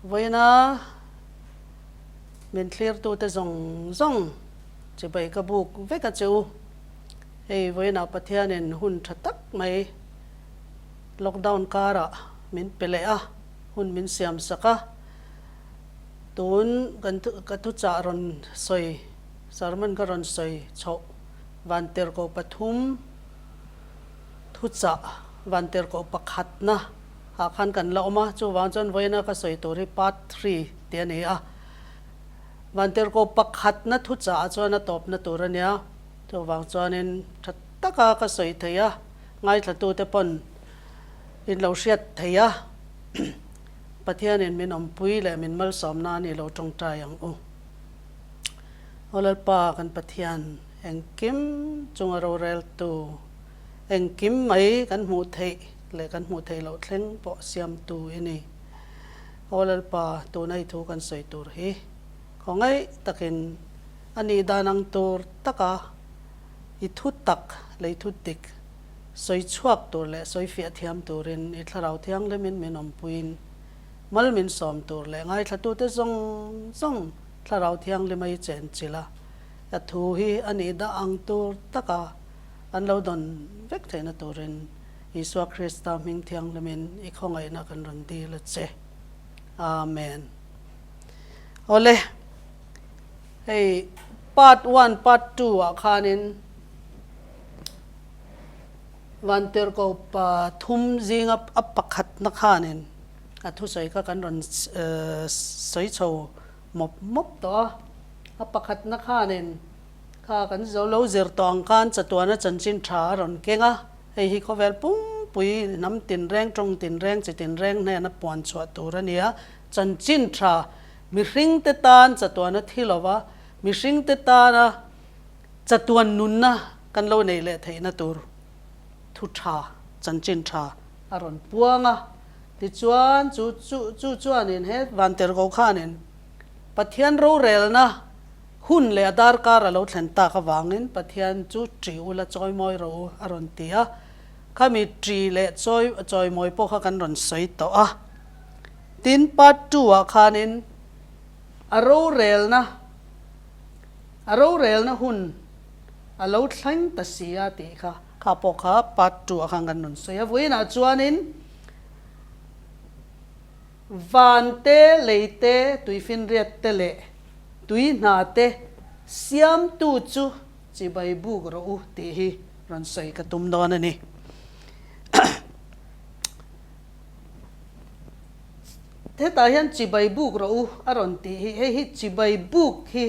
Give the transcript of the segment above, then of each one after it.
Vawiina min thlirtute zawng zawng chibai ka buk vek a che u. Hei vawiinah Pathianin hun tha tak mai lockdown karah min pe leh a, hun min siam sak a. Tun kan ka thuchah rawn sawi, sermon ka rawn sawi chhoh Vantirhkoh pathum thuchah Vantirhkoh pakhatna ah khan kan la awm a, chuvang chuan vawiina ka sawi tur hi part three tih a ni a. Vantirhkoh pakhatna thuchah ah chuan a tawpna tur a nia, chuvang chuanin tha taka ka sawi thei a, ngaithlatute pawn in lo hriat thei a, Pathianin min awmpui leh min malsawm nan i lo tawngtai ang u. Aw Lalpa kan Pathian, engkim chunga roreltu, engkim mai kan hmuh theih leh kan hmuh theih loh thleng pawh siamtu i ni. Aw Lalpa, tuna i thu kan sawi tur hi khawngaih takin a nih dan ang tur taka i thu tak leh i thu dik sawi chhuak tur leh sawi fiah thiam turin i Thlarau Thianghlimin min awmpuiin mal min sawm tur leh ngaithlatute zawng zawng Thlarau Thianghlima i chenchilh a, a thu hi a nih dah ang tur taka an lo dawn vek theihna turin Isua Krista hming thianghlimin i khawngaihna kan rawn dil a che. Amen. Awle, hei part one, part two ah khanin Vantirhkoh pa thum zinga a pakhatna khanin a thusawi kha kan rawn sawi chho mawp mawp tawh a. A pakhatna khanin kha kan zo lo zir tawh ang khan chatuana chanchin tha a rawn keng a. Hei hi khawvel pumpui hnam tinreng, tawng tinreng, chi tinreng hnena puan chhuah tur a ni a. Chanchin tha mihringte tan chatuana thi lova mihringte tana chatuan nunna kan lo neih leh theihna tur thu tha, chanchin tha a rawn puang a. Tichuan chu chu chu chuanin he Vantirhkoh khanin Pathian rorelna hun leh a darkar a lo thlen tak avangin Pathian chu ṭi ula chawimawi rawh u a rawn ti a. Khami ṭi leh chawi chawimawi pawh kha kan rawn sawi tawh a. Tin, part two ah khanin a rorelna a rorelna hun a lo thleng ta si a tih kha kha pawh kha part two ah khan kan rawn sawi a. Vawiinah chuanin Van te, lei te, tuifinriat te leh tui hna te siamtu chu chibai buk rawh u tih hi rawn sawi ka tum dawn a ni. Hetah hian chibai buk rawh u a rawn tih hi, hei hi chibai buk hi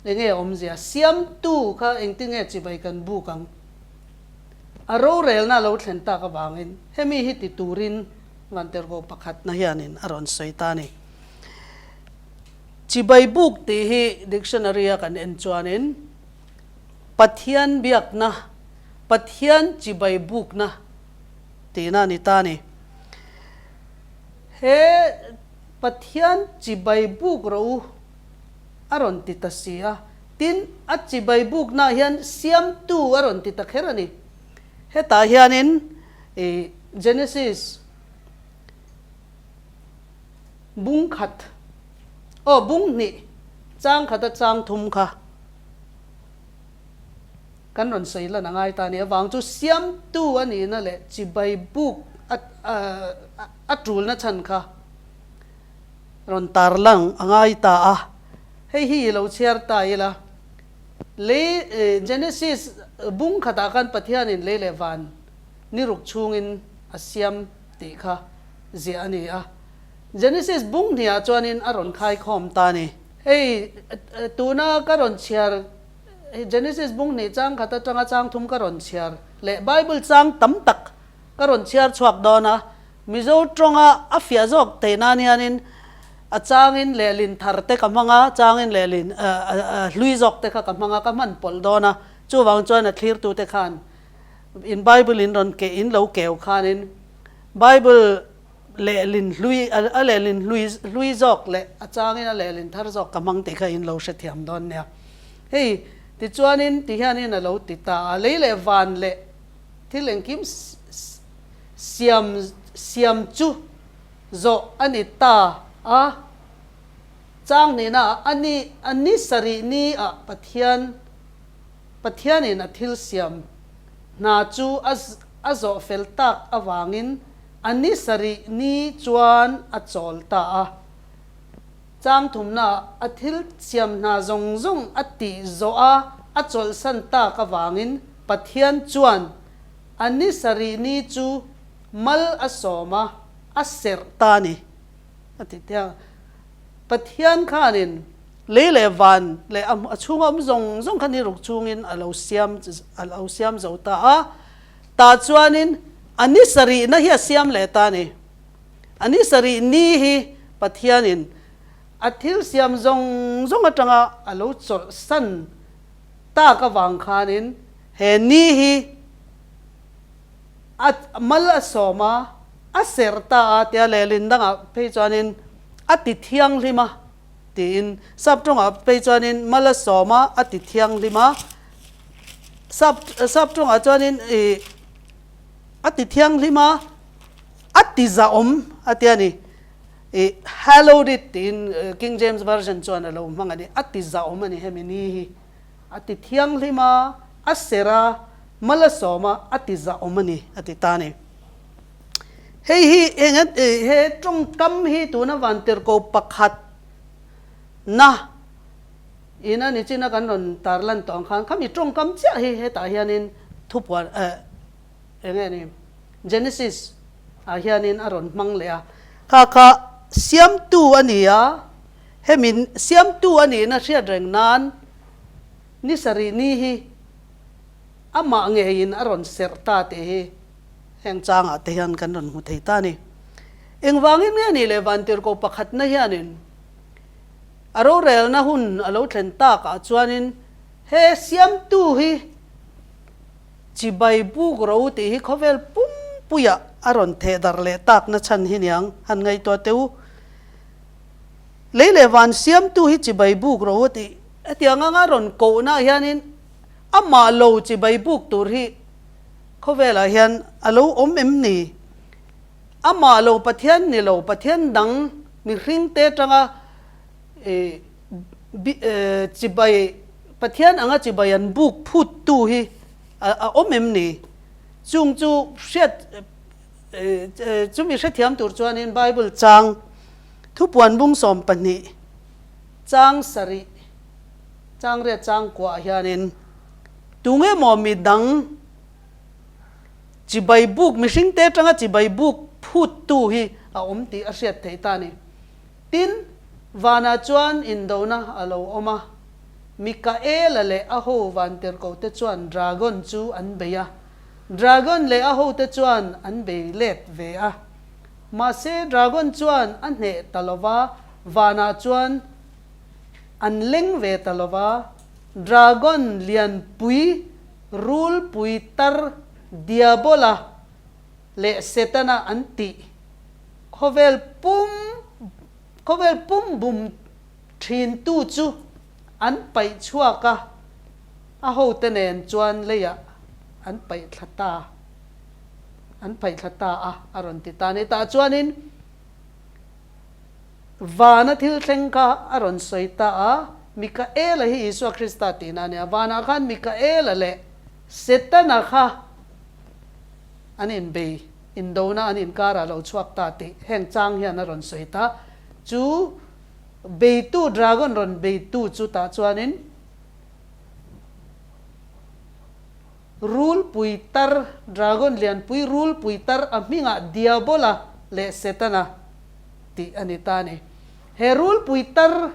enge awmzia? Siamtu kha engtin nge chibai kan buk ang? A rorelna a lo thlen tak avangin hemi hi ti turin Vantirhkoh pakhatna hianin a rawn sawi ta a ni. Chibai buk tih hi dictionary a kan en chuanin Pathian biakna, Pathian chibai bukna tihna a ni ta a ni. He Pathian chibai buk rawh u a rawn ti ta si a, tin a chibai buknaah hian siamtu a rawn ti ta kher a ni. Hetah hianin i Genesis bung khat aw bung hnih chang khata chang thum kha kan rawn sawi lan a ngai ta a ni. Avang chu siamtu a nihna leh chibai buk a a tulna chhan kha rawn tar lang a ngai ta a. Hei hi i lo chhiar ta ila lei Genesis bung khatah khan Pathianin lei leh van ni ruk chhungin a siam tih kha ziah a ni a. Genesis bung hniah chuanin a rawn khaikhawm ta a ni. Hei tuna ka rawn chhiar Genesis bung hnih chang khat atanga chang thum ka rawn chhiar leh Bible chang tam tak ka rawn chhiar chhuak dawn a, Mizo tawnga a fiah zawk theih nan hianin a changin lehlin thar te ka hmang a, changin lehlin hlui zawk te kha ka hmang a, ka hman pawlh dawn a, chuvang chuan a thlirtute khan In Bible in rawn keh in lo keu khanin Bible lehlin hlui a lehlin hlui hlui zawk leh a changin a lehlin thar zawk ka hmang tih kha in lo hrethiam dawn nia. Hei tichuanin ti hianin a lo ti ta a, lei leh van leh thil engkim siam siam chu zawh a ni ta. A chang hnihnaah a ni a ni sarih ni ah Pathian Pathianin a thil siam hna chu a a zawh fel tak avangin a ni sarih ni chuan a chawl ta a. Chang thumnaah a thil siam hna zawng zawng a tih zawh a a chawlhsan tak avangin Pathian chuan a ni sarih ni chu mal a sawm a, a serh ta a ni, a ti tia. Pathian khanin lei leh van leh a chhunga awm zawng zawng kha ni ruk chungin a lo siam a lo siam zo ta a, tah chuanin a ni sarihna hi a siam leh ta a ni. A ni sarih ni hi Pathianin a thil siam zawng zawng atanga a lo chawlhsan tak avang khanin he ni hi A mal a sawm a, a serh ta a tia lehlin dangah phei chuanin a ti thianghlim a tiin sap tawngah phei chuanin mal a sawm a, a ti thianghlim a, sap sap tawngah chuanin ih a ti thianghlim a, a ti zahawm a tia ni ih hallowed it tiin King James Version chuan a lo hmang a ni, a ti zahawm a ni hemi ni hi. A ti thianghlim a, a serh a, mal a sawm a, a ti zahawm a ni, a ti ta a ni. Hei hi eng a, he tawngkam hi tuna vantirhko pakhat na ina nichina kan rawn tarlan tawh ang khan khami tawngkam chiah hi hetah hianin thupuan eh eng nge ni Genesis ah hianin a rawn hmang leh a, kha kha siamtu a ni a, Hemi siamtu a nihna hriat reng nan ni sarih ni hi amah ngeiin a rawn serh ta tih hi heng changah te hian kan rawn hmu thei ta a ni. Engvangin nge nih leh vantirhkoh pakhatna hianin a rorelna hun a lo thlen takah chuanin he siamtu hi chibai buk ro tih hi khawvel pumpuiah a rawn thehdarh leh takna chhan hi niang han ngaihtuah teh u. Lei leh van siamtu hi chibai buk rawh u tih hetiang anga rawn kohna hianin amah lo chibai buk tur hi khawvelah hian a lo awm em ni? Amah lo Pathian ni lo, Pathian dang mihringte atanga chibai Pathian anga chibai an buk phuttu hi a awm em ni? Chung chu hriat Chumi hrethiam tur chuanin Bible chang thupuan bung 12 chang sarih chang riat chang kuah hianin tunge maw mi dang chibai buk mihringte atanga chibai buk phuttu hi a awm tih a hriat theih ta a ni. Tin, vanah chuan indona a lo awm a, Mikaela leh a ho vantirhkohte chuan dragon chu an bei a. Dragon leh a hote chuan an bei let ve a. Mahse, Dragon chuan a hneh ta lo va, vanah chuan an leng ve ta lo va. Dragon lianpui, rulpui tar, Diabola leh Setana an tih khawvel pum khawvel pum bum thintu chu an paih chhuak a. A hote nen chuan leiah an paih thla ta, an paih thla ta a, a rawn ti ta a ni. Tah chuanin vana thil thleng kha a rawn sawi ta a, Mikaela hi Isua Krista tihna a ni a, vanah khan Mikaela leh Setana kha an inbei, indona an inkarah lo chhuak ta tih heng chang hian a rawn sawi ta. Chu beitu, dragon rawn beitu chu tah chuanin, Rulpui tar, Dragon lianpui rulpui tar a hmingah Diabola leh Setana tih a ni ta a ni. He rulpui tar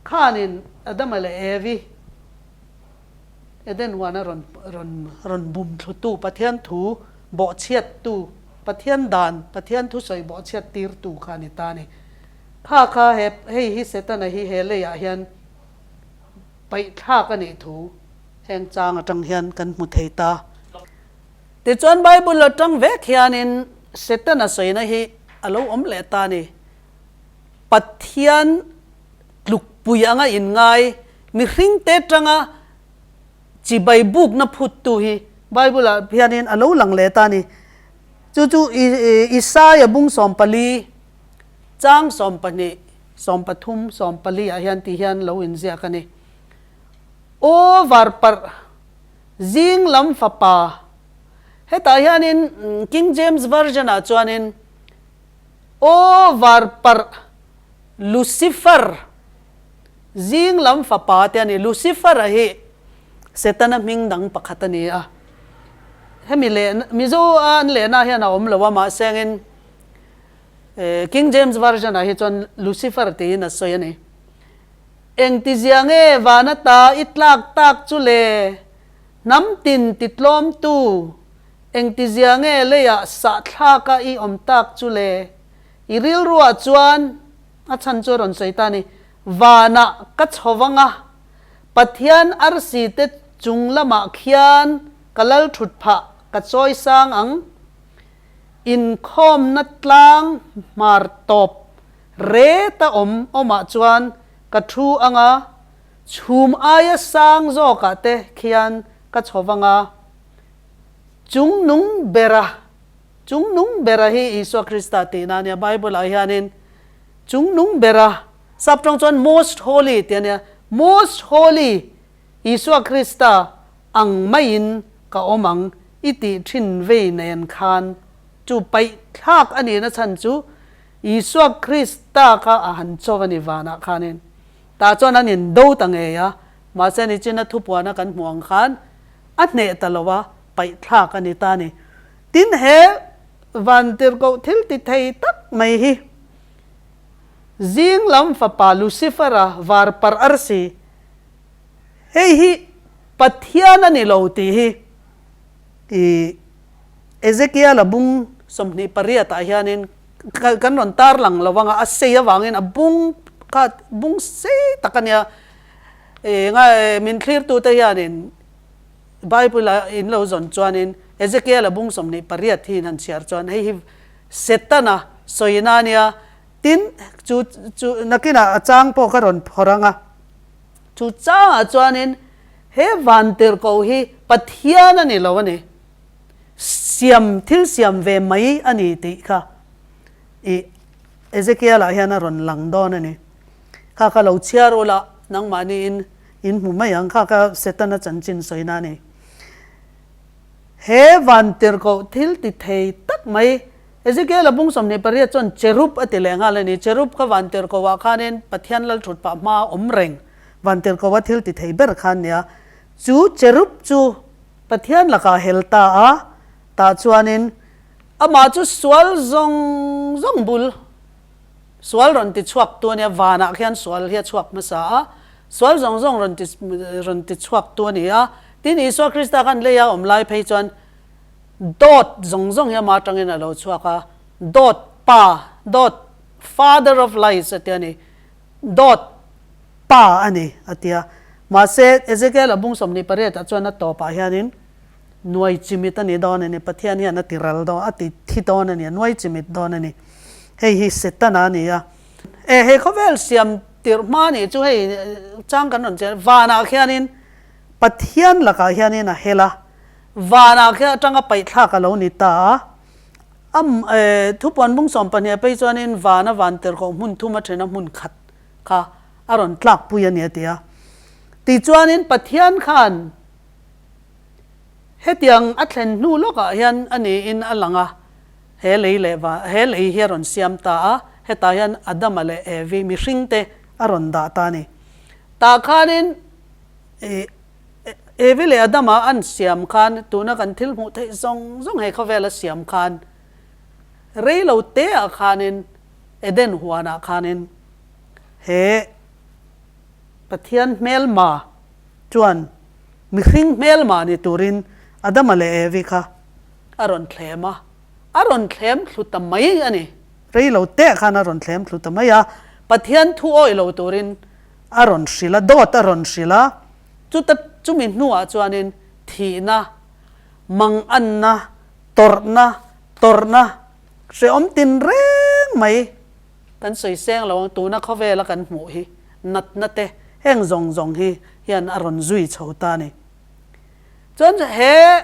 khanin Adama leh Evi Eden huana rawn rawn rawn bum thlutu, Pathian thu bawhchhiattu, Pathian dan, Pathian thusawi bawhchhiat tirtu kha a ni ta a ni. Kha kha he hei hi Setana hi he leiah hian Paihthlak a nih thu heng chang atang hian kan hmu thei ta. Tichuan Bible atang vek hianin Setana sawina hi a lo awm leh ta a ni. Pathian tlukpui anga inngai mihringte atanga chibai bukna phuttu hi Bible ah hianin a lo lang leh ta a ni. Chu chu Isaia bung 14. Chang 12, 13, 14 ah hian ti hian lo inziak a ni. Aw varparh zing lam fapa. Hetah hianin King James Version ah chuanin Aw varparh Lucifer zing lam fapa te a ni. Lucifer-a hi Setana hming dang pakhat a ni a. Hemi leh Mizo a an lehna hian a awm lo a, mahse angin King James Version ah hi chuan Lucifer tiin a sawi a ni. Engtizia nge vana ta i tlak tak chu le? Hnam tin ti tlawmtu, engtizia nge leiah sahthlaka i awm tak chu le? I rilruah chuan a chhan chu a rawn sawi ta a ni, Vanah ka chho vang a, Pathian arsi te chung lamah khian ka lal thut phah ka chawi sang ang. Inkhawmna tlang hmar tawp reta awm awmah chuan ka thu ang a, chhum aia sang zawkah te khian ka chho vang a, chung nung bera Chung nung bera hi Isua Krista tihna a nia. Bible-ah hianin chung nung bera, sap tawng chuan Most Holy tih a nia. Most Holy Isua Krista ang maiin ka awm ang i tih thin vei nen khan chu paih thlak a nihna chhan chu Isua Krista kha a han chauh a ni vanah khanin. Tah chuan an indo ta ngei a, mahse nichina thupuana kan hmuh ang khan a hneh ta lo a, paih thlak a ni ta a ni. Tin, he vantirhkoh thil ti thei tak mai hi zing lam fapa Lucifer-a var parh arsi, hei hi Pathian a ni lo tih hi i Ezekiel-a bung 28 ah hianin kan rawn tar lang lo anga a sei avangin a bung kha bung sei tak a nia. Min thlirtute hianin Bible-a in lo zawn chuanin Ezekiel-a bung 28 hi in han chhiar chuan hei hi Setana sawina a nia, tin chu chu nakinah a chang pawh ka rawn phawrh ang a, chu changah chuanin he vantirhkoh hi Pathian a ni lo a ni, siam thil siam ve mai a ni tih kha i Ezekiel-ah hian a rawn lang dawn a ni. Kha kha lo chhiar ula nangmahniin In hmu mai ang kha ka Setana chanchin sawina a ni. He vantirhkoh thil ti thei tak mai Ezekiel a bung 28 chuan cherub a ti leh nghal a ni. Cherub kha vantirhkoh ah khanin Pathian lal thut pah hma awm reng vantirhkoh a thil ti thei ber kha a nia. Chu cherub chu Pathian lakah hel ta a, tah chuanin amah chu sual zawng zawng bul Sual rawn ti chhuak tu a nia, vanah khian sual hi a chhuak hmasa a, sual zawng zawng rawn ti rawn ti chhuak tu a ni a. Tin, Isua Krista khan leia awm lai phei chuan dawt zawng zawng hi ama atangin a lo chhuak a, dawt pa, dawt father of lies a tia ni, dawt pa a ni a tia. Mahse, Ezekiel a bung 28 ah chuan a tawpah hianin Nuai chimit a ni dawn a ni, Pathian hian a ti ral dawn, a ti thi dawn a ni, a nuai chimit dawn a ni. Hei hi Setana a ni a. E, he khawvel siam tirh hma nih chu hei chang kan rawn chian, vanah khianin Pathian lakah hianin a hel a, vanah khian atanga paihthlak a lo ni ta a. Am, e, thupuan bung 12 a phei chuanin vana van tirhkoh hmun thum a then a hmun khat kha a rawn tlakpui a ni a ti a. Tichuanin Pathian khan Hetiang a thlen hnu lawkah hian a niin a lang a, he lei leh va, he lei hi a rawn siam ta a, hetah hian Adama leh Evi mihringte a rawn dah ta a ni. Tah khanin ih Evi leh Adama an siam khan tuna kan thil hmuh theih zawng zawng he khawvela siam khan rei lo teah khanin Eden huanah khanin he Pathian hmelma chuan mihring hmelma ni turin Adama leh Evi kha a rawn thlem a, a rawn thlem thlu ta mai a ni. Rei lo teh khan a rawn thlem thlu ta mai a, Pathian thu awih lo turin a rawn hrilh a, dawt a rawn hrilh a, chuta chumi hnuah chuanin thihna, manganna, tawrhna, tawrhna hrehawm tinreng mai Kan sawi seng lo ang, tuna khawvela kan hmuh hi natna te heng zawng zawng hi hian a rawn zui chho ta a ni. Chuan he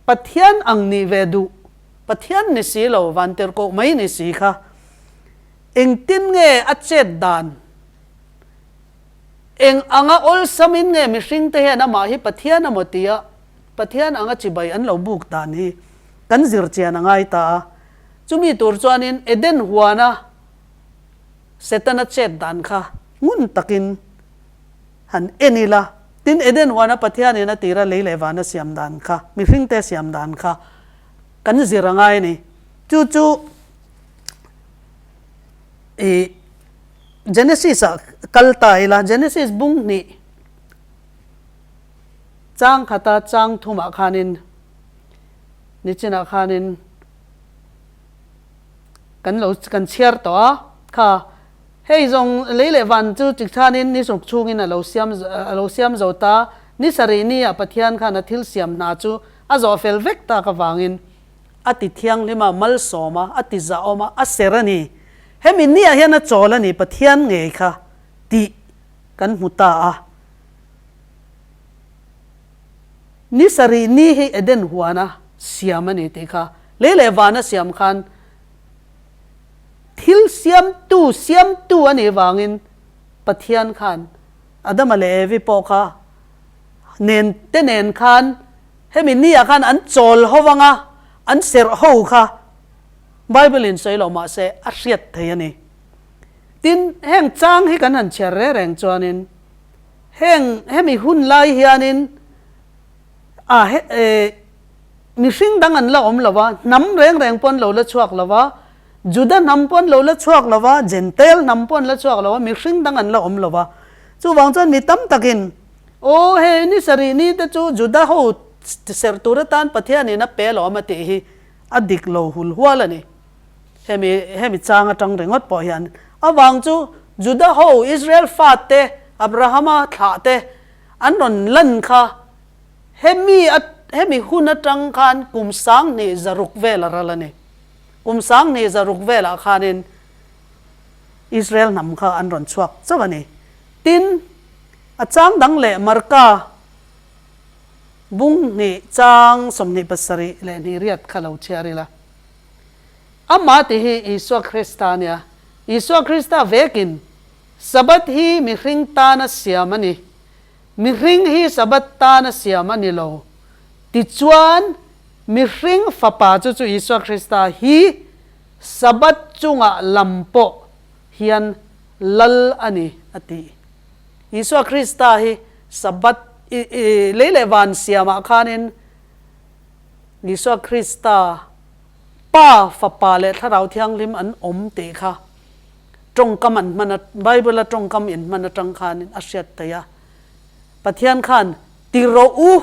Pathian ang nih ve duh, Pathian ni si lo, vantirhkoh mai ni si kha. Engtin nge a chet dan? Eng anga awlsamin nge mihringte hian amah hi Pathian amaw tia Pathian anga chibai an lo buk dan hi kan zir chian a ngai ta a. Chumi tur chuanin Eden huana Setana chet dan kha ngun takin han en ila. Tin, Eden huana Pathianin a tira lei leh vana siam dan kha, mihringte siam dan kha kan zir a ngai a ni. Chu chu i Genesis ah kal ta ila, Genesis bung hnih chang khata chang thumah khanin nichinah khanin kan lo kan chhiar tawh a, kha hei zawng lei leh van chu tikhanin ni suk chhungin a lo siam a lo siam zo ta, ni sarih ni ah Pathian khan a thil siam hna chu a zawh fel vek tak avangin a ti thianghlim a, malsawm a, a ti zahawm a, a ser a ni. Hemi niah hian a chawl a ni, Pathian ngei kha tih kan hmu ta a. Ni sarih ni hi Eden huana siam a ni tih kha lei leh vana siam khan thil siamtu siamtu a nih vangin Pathian khan Adama leh Evi pawh kha nen te nen khan Hemi niah khan an chawl ho vang a, an serh ho kha Bible in sawi lo mah se a hriat thei a ni. Tin, heng chang hi kan han chhiar reng reng chuanin heng hemi hun lai hianin a he eh mihring dang an la awm lo va, hnam reng reng pawh an lo la chhuak lo va, Juda hnam pawh an lo la chhuak lo va, Jentail hnam pawh an la chhuak lo va, mihring dang an la awm lo va. Chuvang chuan mi tam takin Aw, hei ni sarih ni te chu Juda ho serh tur atan Pathianin a pe lo awm a tih hi a dik lo hul hual a ni. Hemi hemi chang atang ringawt pawh hian avang chu Juda ho Israel fate Abrahama thlah te an rawn lan kha hemi a hemi hun atang khan kum sanghnih zaruk vel a ral a ni. Kum sanghnih zaruk velah khanin Israel hnam kha an rawn chhuak chauh a ni. Tin, a chang dang leh Marka bung hnih chang 27 leh hnih riat kha lo chhiar ila. Amah ti hi Isua Krista a nia. Isua Krista vekin Sabbath hi mihring tana siam a ni. Mihring hi Sabbath tana siam a ni lo. Tichuan, mihring Fapa chu chu Isua Krista hi Sabbath chungah lam pawh hian Lal a ni, a ti. Isua Krista hi Sabbath lei leh van siamah khanin Isua Krista Pa, Fapa leh Thlarau Thianghlim an awm tih kha tawngkam an hman a, Bible-a tawngkam in hman atang khanin a hriat theih a. Pathian khan ti rawh u,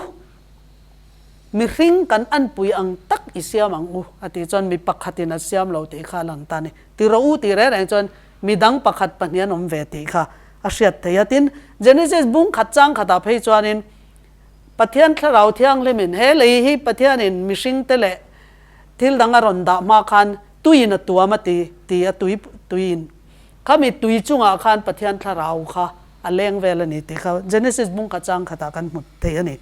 mihring kan anpui ang tak i siam ang u, a tih chuan mi pakhatin a siam lo tih kha a lang ta a ni. Ti rawh u tih reng reng chuan Midang pakhat pahnih an awm ve tih kha a hriat theih a. Tin, Genesis bung khat chang khatah phei chuanin Pathian Thlarau Thianghlimin he lei hi Pathianin mihringte leh thil dang a rawn dah hma khan tuiin a tuam a ti ti a tui tuiin khami tui chungah khan Pathian Thlarau kha a leng vel a ni tih kha Genesis bung khat chang khatah kan hmu thei a ni.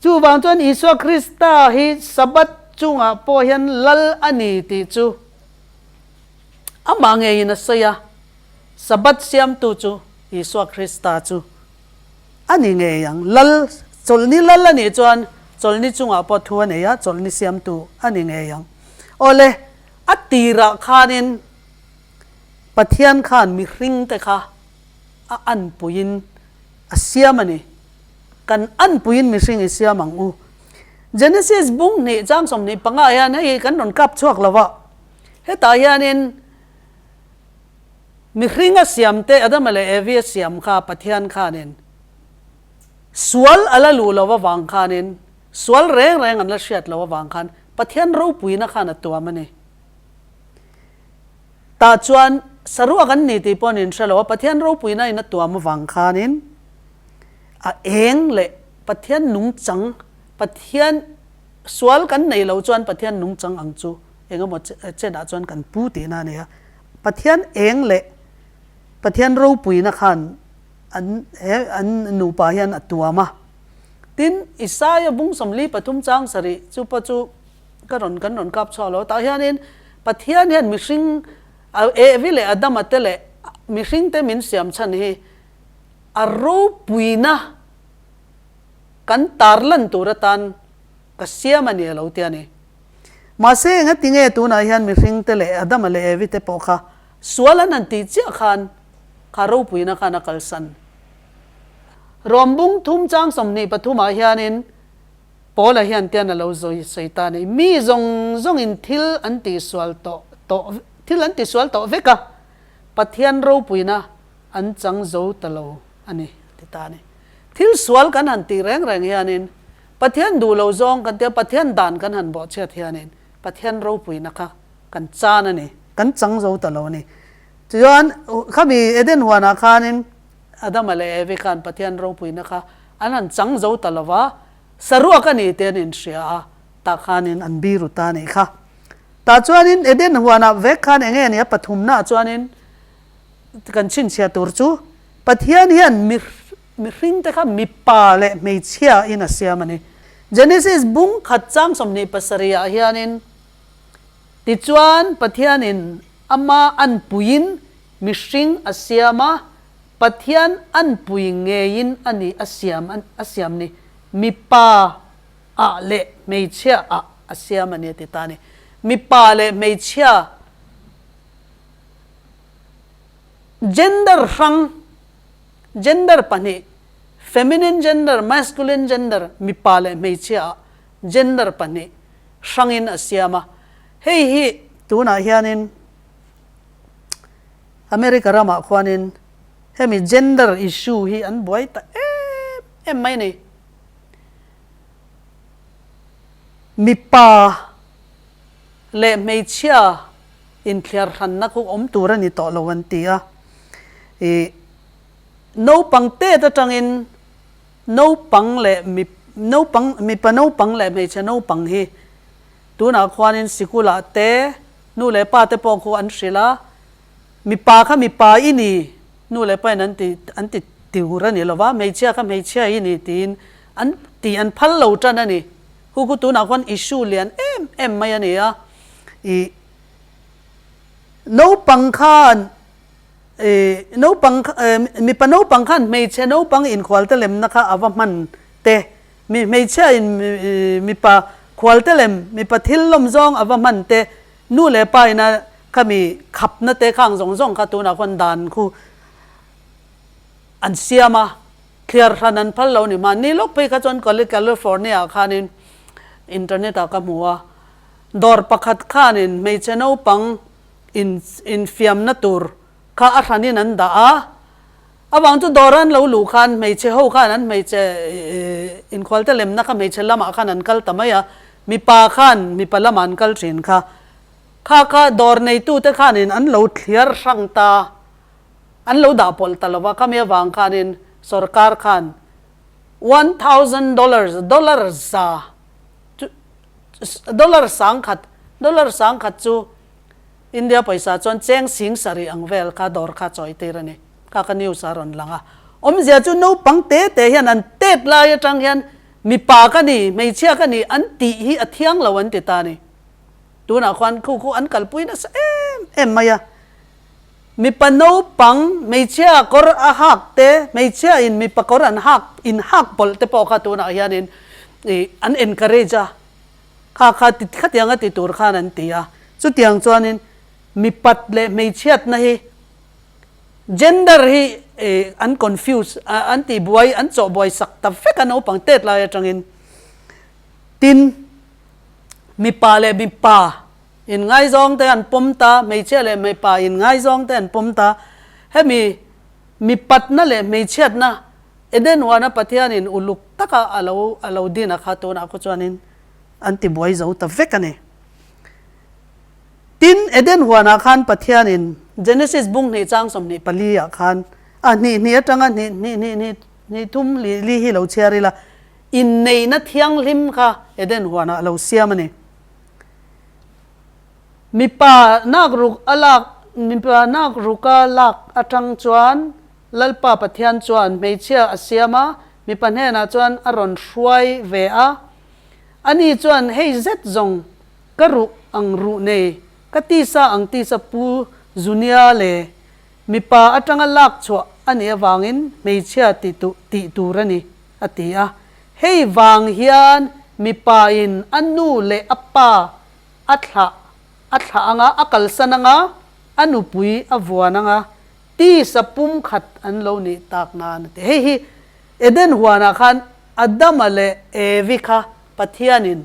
Chuvang chuan Isua Krista hi Sabbath chungah pawh hian lal a ni tih chu Amah ngeiin a sawi a, Sabbath siamtu chu Isua Krista chu a ni ngei ang. Lal, chawlhni lal a nih chuan chawlhni chungah pawh thu a nei a, chawlhni siamtu a ni ngei ang. Awle, a tirah khanin Pathian khan mihringte kha a anpuiin a siam a ni. Kan anpuiin mihring i siam ang u. Genesis bung hnih chang 25 hian hei kan rawn kap chhuak lo va, hetah hianin mihring a siam te Adama leh Evi a siam kha Pathian khanin sual a la luh lo avang khanin sual reng reng an la hriat lo avang khan Pathian ropuina khan a tuam a ni. Tah chuan saruak an ni tih pawh an inhre lo a, Pathian ropuina in a tuam avang khanin a eng leh Pathian nungchang, Pathian sual kan nei lo chuan Pathian nungchang ang chu engemaw chenah chuan kan pu tihna a ni a. Pathian eng leh Pathian ropuina khan an he an nupa hian a tuam a. Tin, Isaia bung 43 chang sarih chu pawh chu ka rawn kan rawn kap chhuak lo. Tah hianin Pathian hian mihring Evi leh Adama te leh mihringte min siam chhan hi a ropuina kan tarlan tur atan ka siam a ni a lo ti a ni. Mahse engati nge tunah hian mihringte leh Adama leh Evi te pawh kha sual an han tih chiah khan kha ropuina khan a kalsan. Rawm bung thum chang 23 ah hianin Paula hian tian a lo zawi sawi ta a ni. Mi zawng zawngin thil an tihsual tawh tawh thil an tisual tawh vek a, Pathian ropuina an chang zo ta lo a ni a ti ta a ni. Thil sual kan han tih reng reng hianin Pathian duh lo zawng kan tia Pathian dan kan han bawhchhiat hianin Pathian ropuina kha kan chan a ni. Kan chang zo ta lo a ni. Tichuan khami Eden huanah khanin Adama leh Evi khan Pathian ropuina kha an han chang zo ta lo va, saruak a ni tih an inhria a, tah khanin an biru ta a nih kha. Tah chuanin Eden huanah vek khan eng nge ni a pathumnaah chuanin kan chhinchhiah tur chu Pathian hian mihringte kha mipa leh hmeichhia in a siam a ni. Genesis bung khat chang 27 ah hianin tichuan Pathianin ama anpuiin mihring a siam a, Pathian anpui ngeiin a ni a siam a siam ni, mipa ah leh hmeichhia ah a siam a ni a ti ta a ni. Mipa leh hmeichhia gender hrang, gender pahnih, feminine gender, masculine gender, mipa leh hmeichhia ah gender pahnih hrangin a siam a. Hei hi tunah hianin America ramah khuanin hemi gender issue hi an buai ta em em mai a ni. Mipa leh hmeichhia inthliar hranna khu awm tur a ni tawh lo an ti a. Ih naupang tet atangin naupang leh mi naupang mipa naupang leh hmeichhe naupang hi tunah khuanin sikulah te Nu leh pa te pawh khu an hrilh a, mipa kha mipa i ni, nu leh pa in an ti an ti tur a ni lo va, hmeichhia kha hmeichhia i ni tiin an tih an phal lo tan a ni. Khu khu tunah khuan issue lian em em mai a ni a, ih naupang khan ih naupang mipa naupang khan hmeichhe naupang inkhualte lemna kha a va hman te Mi hmeichhia in mipa khualte lem mipa thil lawm zawng a va hman te, nu leh pa ina khami khapna te khang zawng zawng kha tunah khuan dan khu an siam a, thliar hran an phal lo ni. Mahni lawk phei kha chuan California ah khanin internet ah ka hmu a, dawr pakhat khanin hmeichhe naupang in infiamna tur kha a hranin an dah a, Avang chu dawr an lo luh khan hmeichhe ho khan an hmeichhe inkhualte lemna kha hmeichhe lamah khan an kal ta mai a, mipa khan mipa lamah an kal thin kha. Kha kha dawr neitute khanin an lo thliar hrang ta, an lo dah pawlh ta lo va, khami avang khanin sorkar khan $1000, dollar za chu, dollar 1000, dollar 1000 chu India pawisa chuan cheng 7000 ang vel kha dawr kha chawi tir a ni. Kha ka news a rawn lang a. Awmzia chu naupang te te hian an tet lai atang hian mipa ka ni, hmeichhia ka ni an tih hi a thiang lo an ti ta a ni. Tunah khuan khu khu an kalpui nasa em em mai a. Mipa naupang hmeichhia kawr a hak te, hmeichhia in mipa kawr an hak in hak pawlh te pawh kha tunah hianin ih an encourage a. Kha kha ti khatiang a ti tur khan an ti a. Chutiang chuanin mipat leh hmeichhiatna hi gender hi an confuse an tih buai an chawh buai sak ta vek a naupang tet lai atangin. Tin, mipa leh mipa inngaizawng te an pawm ta, hmeichhia leh mipa inngaizawng te an pawm ta. Hemi mipatna leh hmeichhiatna Eden huana Pathianin uluk taka a lo a lo din a kha tunah khaw chuanin an ti buai zo ta vek a ni. Tin, Eden huanah khan Pathianin Genesis bung hnih chang 24 ah khan a hnih hnih atanga hnih hnih hnih hnih hnih thum li li hi lo chhiar ila, inneihna thianghlim kha Eden huanah a lo siam a ni. Mipa nak ruk a lak mipa nak ruka lak atang chuan Lalpa Pathian chuan hmeichhia a siam a, mipa hnenah chuan a rawn hruai ve a. Ani chuan, Hei zet zawng ka ruh ang ruh nei, Ka tisa ang tisa pu Zunia leh mipa atanga lak chhuah a nih avangin hmeichhia ti tih tur a ni, a ti a. Hei vang hian mipain a nu leh a pa a thlah a thlah anga, a kalsan anga, a nupui a vuan anga, tisa pumkhat an lo nih tak nan a ti. Hei hi Eden huanah khan Adama leh Evi kha Pathianin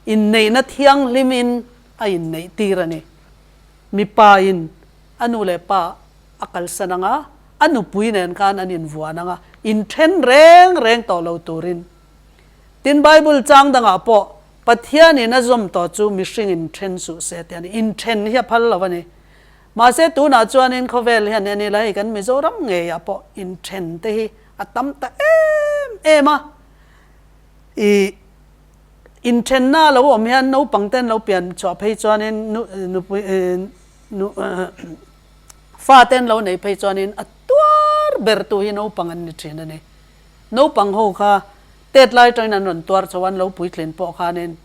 inneihna thianghlimin a inneih tir a ni. Mipain a nu leh pa a kalsan ang a, a nupui nen khan an invuan ang a, inthen reng reng tawh lo turin. Tin, Bible chang dangah pawh Pathianin a zawm tawh chu mihring inthen suh se tih a ni. Inthen hi a phal lo a ni. Mahse, tunah chuanin khawvel hian en ila hei kan Mizoram ngeiah pawh inthen te hi a tam ta em em a. I Inthenna a lo awm hian naupang te an lo pian chhuah phei chuanin nu nupui nu fa te an lo neih phei chuanin a tuar ber tu hi naupang an ni thin a ni. Naupang ho kha tet lai atangin an rawn tuar chho a, an lo puitlin pawh khanin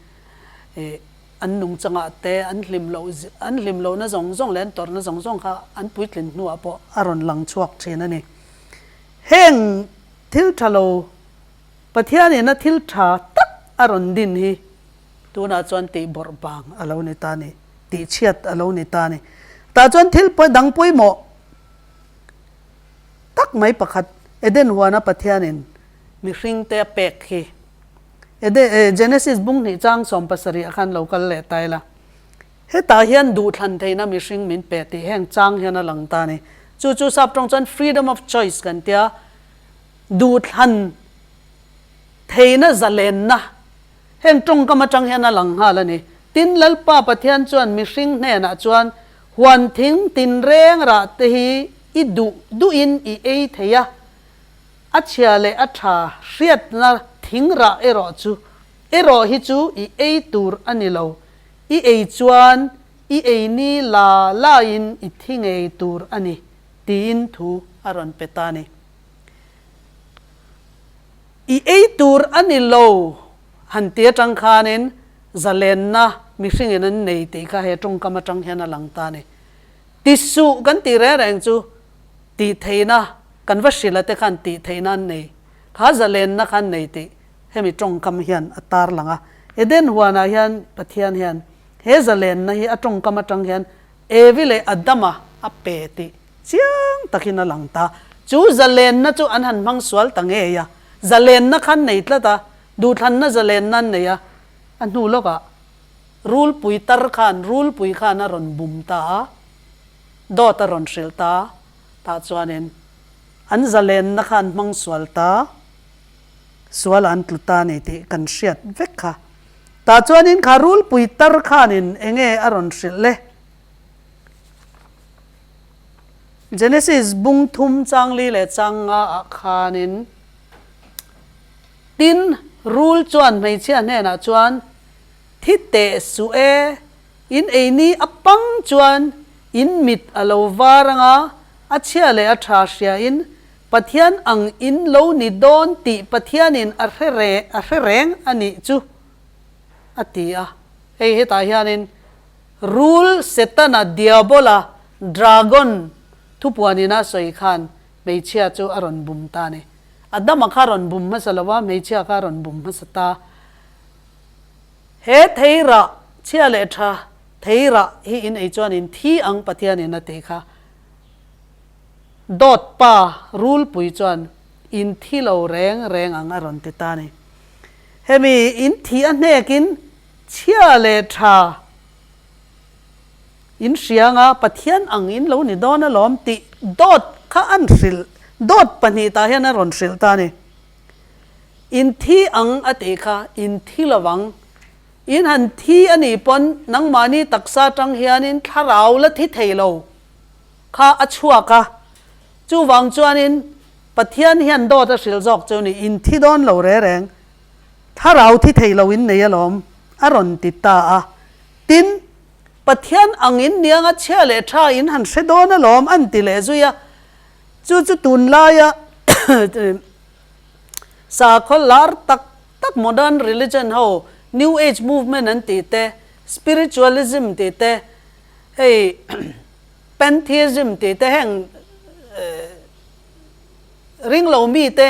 ih an nungchangah te an hlim loh an hlim lohna zawng zawng leh an tawrhna zawng zawng kha an puitlin hnuah pawh a rawn lang chhuak thin a ni. Heng thil tha lo Pathianin a thil tha tak a rawn din hi tunah chuan tih bawrh bang a lo ni ta ni, tih chhiat a lo ni ta ni. Tah chuan thil dang pawimawh tak mai pakhat Eden huana Pathianin mihringte a pek hi Eden Genesis bung hnih chang 70 ah khan lo kal leh ta ila. Hetah hian duhthlan theihna mihring min pe tih heng chang hian a lang ta ni. Chu chu sap tawng chuan freedom of choice kan tia. Duhthlan theihna zalenna heng tawngkam atang hian a lang nghal a ni. Tin, Lalpa Pathian chuan mihring hnenah chuan, Huan thing tinreng rah te hi i duh duhin i ei thei a, a chhia leh a tha hriatna thing rah erawh chu erawh hi chu i ei tur a ni lo, i ei chuan i ei ni la lain i thi ngei tur a ni, tiin thu a rawn pe ta a ni. I ei tur a ni lo han ti atang khanin zalenna mihringin an nei tih kha he tawngkam atang hian a lang ta a ni. Ti suh kan tih reng reng chu tih theihna kan va hrilh a te khan tih theihna an nei kha zalenna kha an nei tih hemi tawngkam hian a tar lang a. Eden huanah hian Pathian hian he zalenna hi a tawngkam atang hian Evi leh Adama a pe tih Chiang takin a lang ta. Chu zalenna chu an han hmang sual ta ngei a. Zalenna kha an nei tlat a, duhthlanna zalenna an nei a. A hnu lawkah rulpui tar khan rulpui khan a rawn bum ta a, dawt a rawn hrilh ta a, tah chuanin an zalenna kha an hmang sual ta, sualah an tlu ta a ni tih kan hriat vek kha. Tah chuanin kha rulpui tar khanin enge a rawn hrilh le? Genesis bung thum chang li leh chang nga ah khanin, Tin, rul chuan hmeichhia hnenah chuan, Thi teh suh e, in ei ni a pang chuan in mit a lo var anga a chhia leh a tha hria in Pathian ang in lo ni dawn tih Pathianin a hre a hre reng a nih chu, a ti a. Hei hetah hianin Rul, Setana, Diabola, Dragon thupuanin a sawi khan hmeichhia chu a rawn bum ta a ni. Adama kha a rawn bum hmasa lo a, hmeichhia kha a rawn bum hmasa ta. He thei rah, chhia leh tha thei rah hi in ei chuan in thi ang Pathianin a tih kha. Dawt pa rulpui chuan in thi lo reng reng ang a rawn ti ta a ni. Hemi in thi a hnekin Chhia leh tha in hrianga Pathian ang in lo ni dawn alawm tih dawt kha an hrilh, dawt pahnitah hian a rawn hrilh ta a ni. In thi ang a tih kha in thi lovang, in han thi a nih pawn nangmahni taksa atang hianin thlarau la thi thei lo kha a chhuak a, chuvang chuanin Pathian hian dawt a hrilh zawk chu ni, in thi dawn lo re reng. Thlarau thi thei lo in nei alawm, a rawn ti ta a. Tin, Pathian ang in nianga chhia leh tha in han hre dawn alawm an ti leh zui a. Chu chu tunlaia sakhaw lar tak tak modern religion ho, new age movement an tih te, spiritualism tih te, Hei Pantheism tih te heng ringlo mite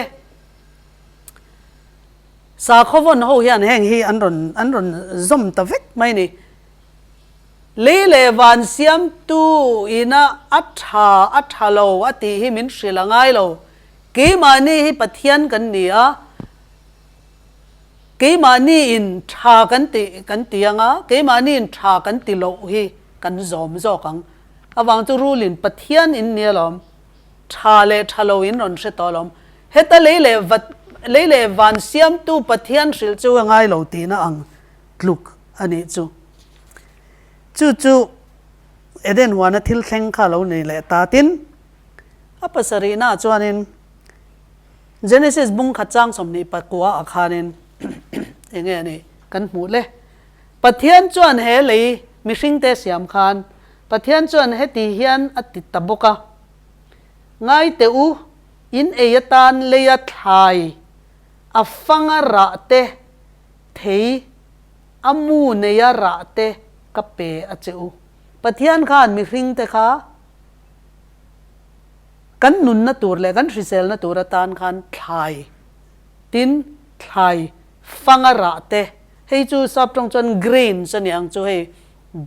sakhaw vawn ho hian heng hi an rawn an rawn zawm ta vek mai ni. Lei leh van siamtu ina a tha a tha lo a tih hi min hrilh a ngai lo. Keimahni hi Pathian kan ni a, keimahni in tha kan tih kan ti ang a, keimahni in tha kan ti loh hi kan zawm zawk ang. Avang chu rulin Pathian in ni alawm, tha leh tha lo in rawn hre tawh alawm. Heta lei leh va lei leh van siamtu Pathian hrilh chu a ngai lo tihna ang tluk a nih chu. Chu chu Eden huana thil thleng kha lo nei leh ta tin, a pasarihnaah chuanin Genesis bung khat chang 29 ah khanin eng nge a nih kan hmuh le. Pathian chuan he lei mihringte siam khan Pathian chuan heti hian a ti ta bawk a, Ngai teh u, in ei atan leia thlai a fanga rah te, thei a mu neia rah te ka pe a che u. Pathian khan mihringte kha kan nunna tur leh kan hriselna tur atan khan thlai tin thlai fanga rah te, hei chu sap tawng chuan grains a ni ang chu hei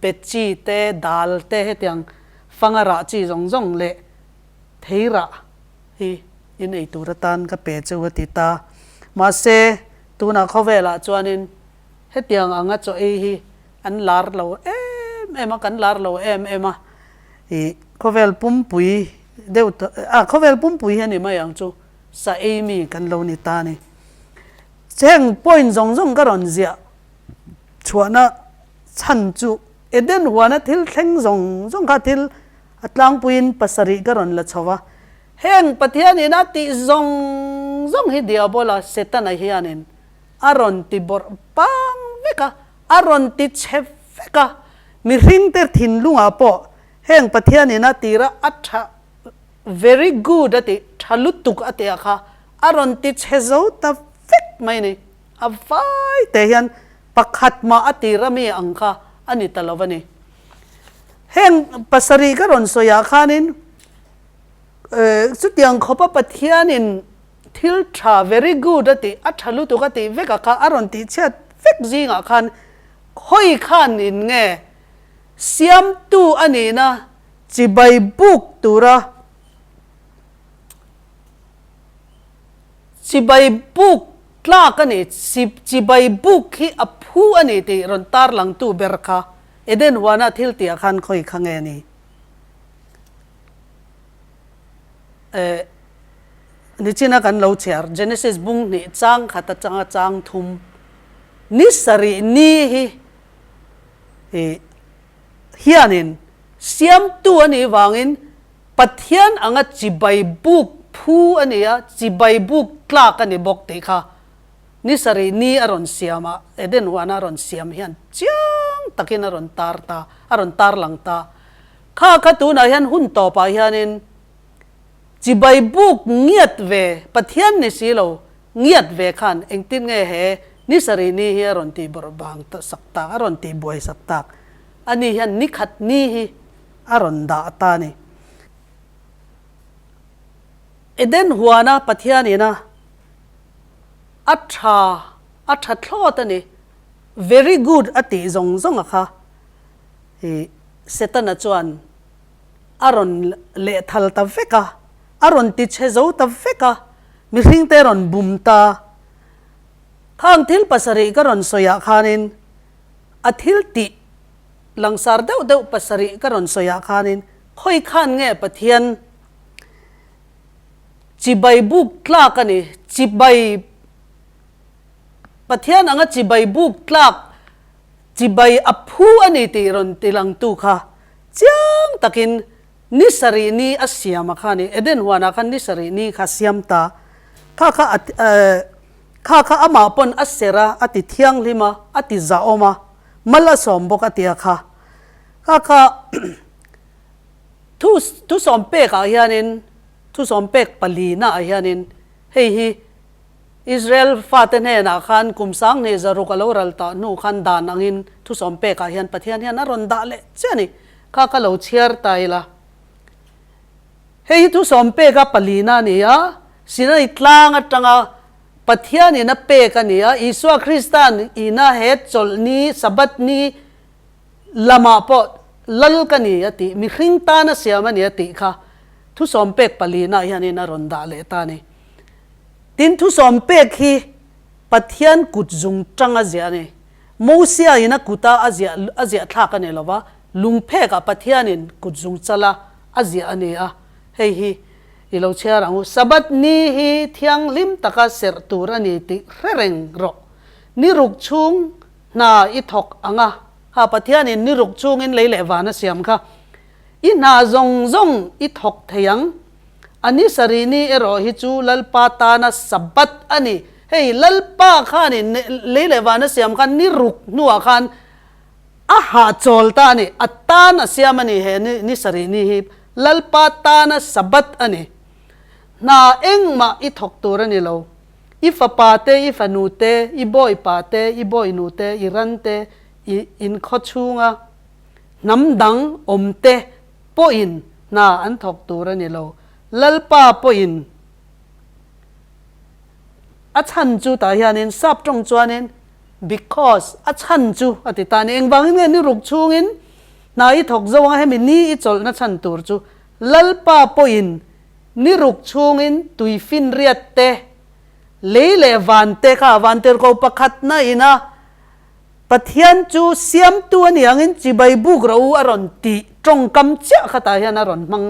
be chi te, dal te hetiang fanga rah chi zawng zawng leh thei rah hi in ei tur atan ka pe che u a ti ta. Mahse tunah khawvelah chuanin hetiang anga chaw ei hi an lar lo em em a, kan lar lo em em a, ih khawvel pumpui deuh ah khawvel pumpui hi a ni mai ang chu sa ei mi kan lo ni ta a ni. Heng point zawng zawng ka rawn ziah chhuahna chhan chu Eden huana thil thleng zawng zawng kha thil a tlangpuiin pasarih ka rawn la chho va, heng Pathianin a tih zawng zawng hi Diabola Setana hianin a rawn ti bawrh pang vek a, a rawn ti chhe vek a, mihringte thinlungah pawh heng Pathianin a tira a tha very good a tih, tha lutuk a tih ah kha a rawn ti chhe zo ta vek mai a ni. A vai te hian pakhat mah a tira mi ang kha a ni ta lo a ni. Heng pasarih ka rawn sawi ah khanin chutiang khawpa Pathianin thil tha very good a tih, a tha lutuk a tih vek ah kha a rawn tih chhiat vek zingah khan khawi khan in nge siamtu a nihna chibai buk tura chibai buk tlak a ni, chibai buk hi a phu a ni tih rawn tarlangtu ber kha Eden huana thil tih ah khan khawi kha nge ni? Eh, nichina kan lo chhiar Genesis bung hnih chang khat atanga chang thum ni sarih ni hi ih hianin siamtu a nih vangin Pathian anga chibai buk phu a ni a, chibai buk tlak a ni bawk tih kha ni sarih ni a rawn siam a, Eden huana a rawn siam hian chiang takin a rawn tar ta, a rawn tar lang ta. Kha kha tunah hian hun tawpah hianin chibai buk ngiat ve, Pathian ni si lo, ngiat ve khan engtin nge he ni sarih ni hi a rawn tih bawrh vang sak tak, a rawn tih buai sak tak. Ani hian ni khat ni hi a rawn dah ta a ni. Eden huana Pathian ina a tha, a tha thlawt a ni, very good a tih zawng zawng a kha i Setana chuan a rawn lehthal ta vek a, a rawn ti chhe zo ta vek a, mihringte a rawn bum ta. Khang thil pasarih ka rawn sawiah khanin a thil tih langsar deuh deuh pasarih ka rawn sawiah khanin khawi khan nge Pathian Chibai buk tlak a ni. Chibai, Pathian anga chibai buk tlak, chibai a phu a ni tih rawn ti langtu kha chiang takin ni sarih ni a siam a kha a ni. Eden huanah khan ni sarih ni kha siam ta. Kha kha a kha kha amah pawn a serh a, a ti thianghlim a, a ti zahawm a, mal a sawm bawk a tia kha. Kha kha Thu thusawm pekah hianin, thusawm pek palinaah hianin hei hi Israel fate hnenah khan kum 7006 a lo ral tah hnu khan dan angin thusawm pekah hian Pathian hian a rawn dah leh chiah a ni. Kha ka lo chhiar ta ila. Hei hi thusawm peka palina a ni a, Sinai tlang atanga Pathianin a pek a ni a, Isua Krista'n ina he chawlhni, Sabbath ni, lamah pawh Lal ka ni a tih, mihring tana siam a ni a tih kha thusawm pek palinaah hianin a rawn dah leh ta a ni. Tin, thusawm pek hi Pathian kut zung tang a ziah a ni. Mosia in a kuta a ziah a ziah thlak a ni lo va, lungphekah Pathianin kut zung chala a ziah a ni a, hei hi i lo chhiar ang u. Sabbath ni hi thianghlim taka serh tur a ni tih hre reng rawh. Ni ruk chhung hna i thawk ang a, ha Pathianin ni ruk chhungin lei leh van a siam kha. I hna zawng zawng i thawk thei ang. A ni sarih ni erawh hi chu Lalpa tana Sabbath a ni. Hei, Lalpa khanin lei leh van a siam khan ni ruk hnuah khan a hahchawl ta a ni. A tan a siam a ni he ni sarih ni hi. Lalpa tana Sabbath a ni. Hna engmah i thawk tur a ni lo. I fapa te, i fanu te, i bawipa te, i bawinu te, i ran te, i inkhaw chhunga hnam dang awm te pawhin hna an thawk tur a ni lo. Lalpa pawhin a chhan chu tah hianin sap tawng chuanin because a chhan chu a ti ta a ni. Engvangin nge ni ruk chhungin hna i thawk zo anga hemi ni i chawlhna chhan tur chu Lalpa pawhin ni ruk chhungin tui finriat te, lei leh van te kha vantirhko pakhatna ina Pathian chu siamtu a ni angin chibai buk rawh u a rawn tih tawngkam chiah khatah hian a rawn hmang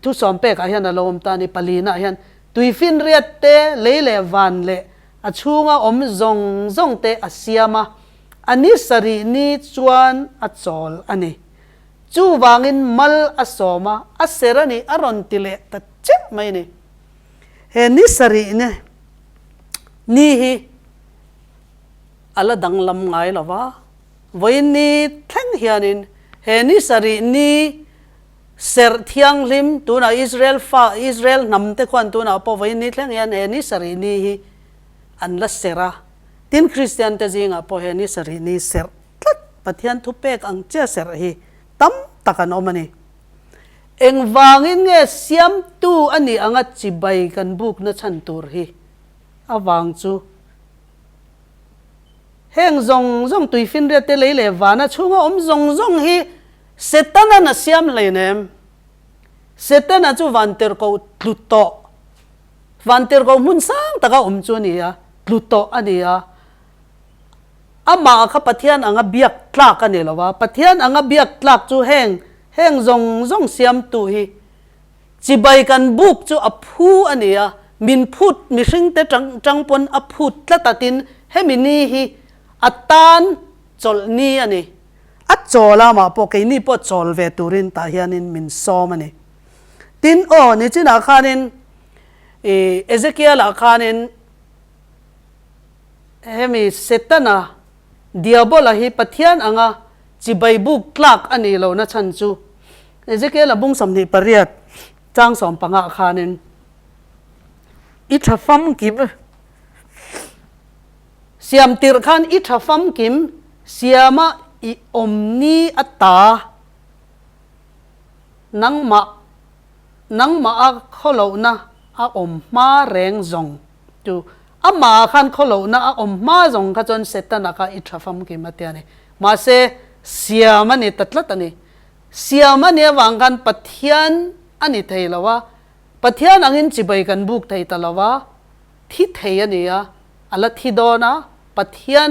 thusawm pekah hian a lo awm ta a ni. Palinaah hian tui finriat te, lei leh van leh a chhunga awm zawng zawng te a siam a, a ni sarih ni chuan a chawl a ni. Chuvangin mal a sawm a, a ser a ni a rawn ti leh ta chiah mai a ni. He ni sarih ni hi a la danglam ngai lo va, vawiin ni thleng hianin he ni sarih ni serh thianghlim tunah Israel fa, Israel hnam te khuan tunah pawh vawiin ni thleng hian he ni sarih ni hi an la serh a, tin Kristian te zingah pawh he ni sarih ni serh tlat Pathian thupek ang chiah serh hi tam tak an awm a ni. Engvangin nge siamtu a nih anga chibai kan bukna chhan tur hi avang chu heng zawng zawng tuifinriat te lei leh vana chhunga awm zawng zawng hi Setana'n a siam hleinem. Setana chu vantirhkoh tlu tawh, vantirhkoh hmun sang taka awm chu a ni a, tlu tawh a ni a. Amah kha Pathian anga biak tlak a ni lo a, Pathian anga biak tlak chu heng heng zawng zawng siamtu hi chibai kan buk chu a phu a ni a, min phut mihringte tang tang pawn a phut tlat a tin hemi ni hi a tan chawlh ni a ni. A chawl a amah pawh keini pawh chawl ve turin tah hianin min sawm a ni. Tin aw nichinah khanin ih Ezekiel-ah khanin Hemi Setana, Diabola hi Pathian anga chibai buk tlak a nih lohna chhan chu Ezekiel-a bung 28 chang 15 khanin i tha famkim siam tirh khan i tha famkim siama i awm ni a ta nangmah nangmah a khawlohna a awm hma reng zawng Chu amah ah khan khawlohna a awm hma zawng kha chuan Setana kha i tha famkim a tia ni. Mahse, siam a ni ta tlat a ni. Siam a nih avang khan Pathian a ni thei lo a, Pathian angin chibai kan buk thei ta lo a, thi thei a ni a, a la thi dawn a, Pathian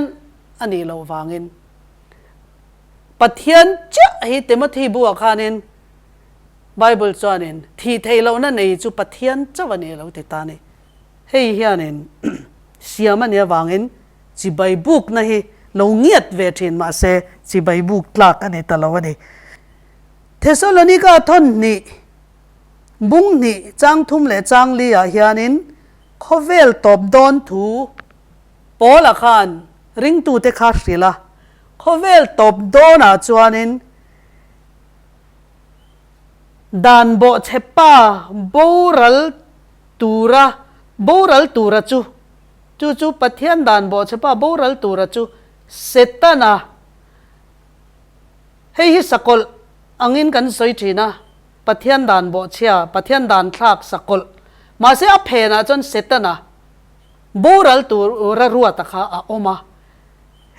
a nih loh vangin. Pathian chiah hi Timothy bu ah khanin Bible chuanin thih theih lohna nei chu Pathian chauh a ni a lo ti ta a ni. Hei hianin siam a nih avangin chibai bukna hi lo ngiat ve thin mahse chibai buk tlak a ni ta lo a ni. Thesalonika thawn hnih, bung hnih, chang thum leh chang li ah hianin khawvel tawp dawn thu Paula khan ringtute kha hrilh a, khawvel tawp dawnah chuanin Dan bawhchhe pa boral tura boral tura chu, chu chu Pathian dan bawhchhe pa boral tura chu Setana, hei hi sakawlh angin kan sawi thin a, Pathian dan bawhchhia, Pathian dan thlak sakawlh. Mahse a phenah chuan Setana boral tura ruata kha a awm a.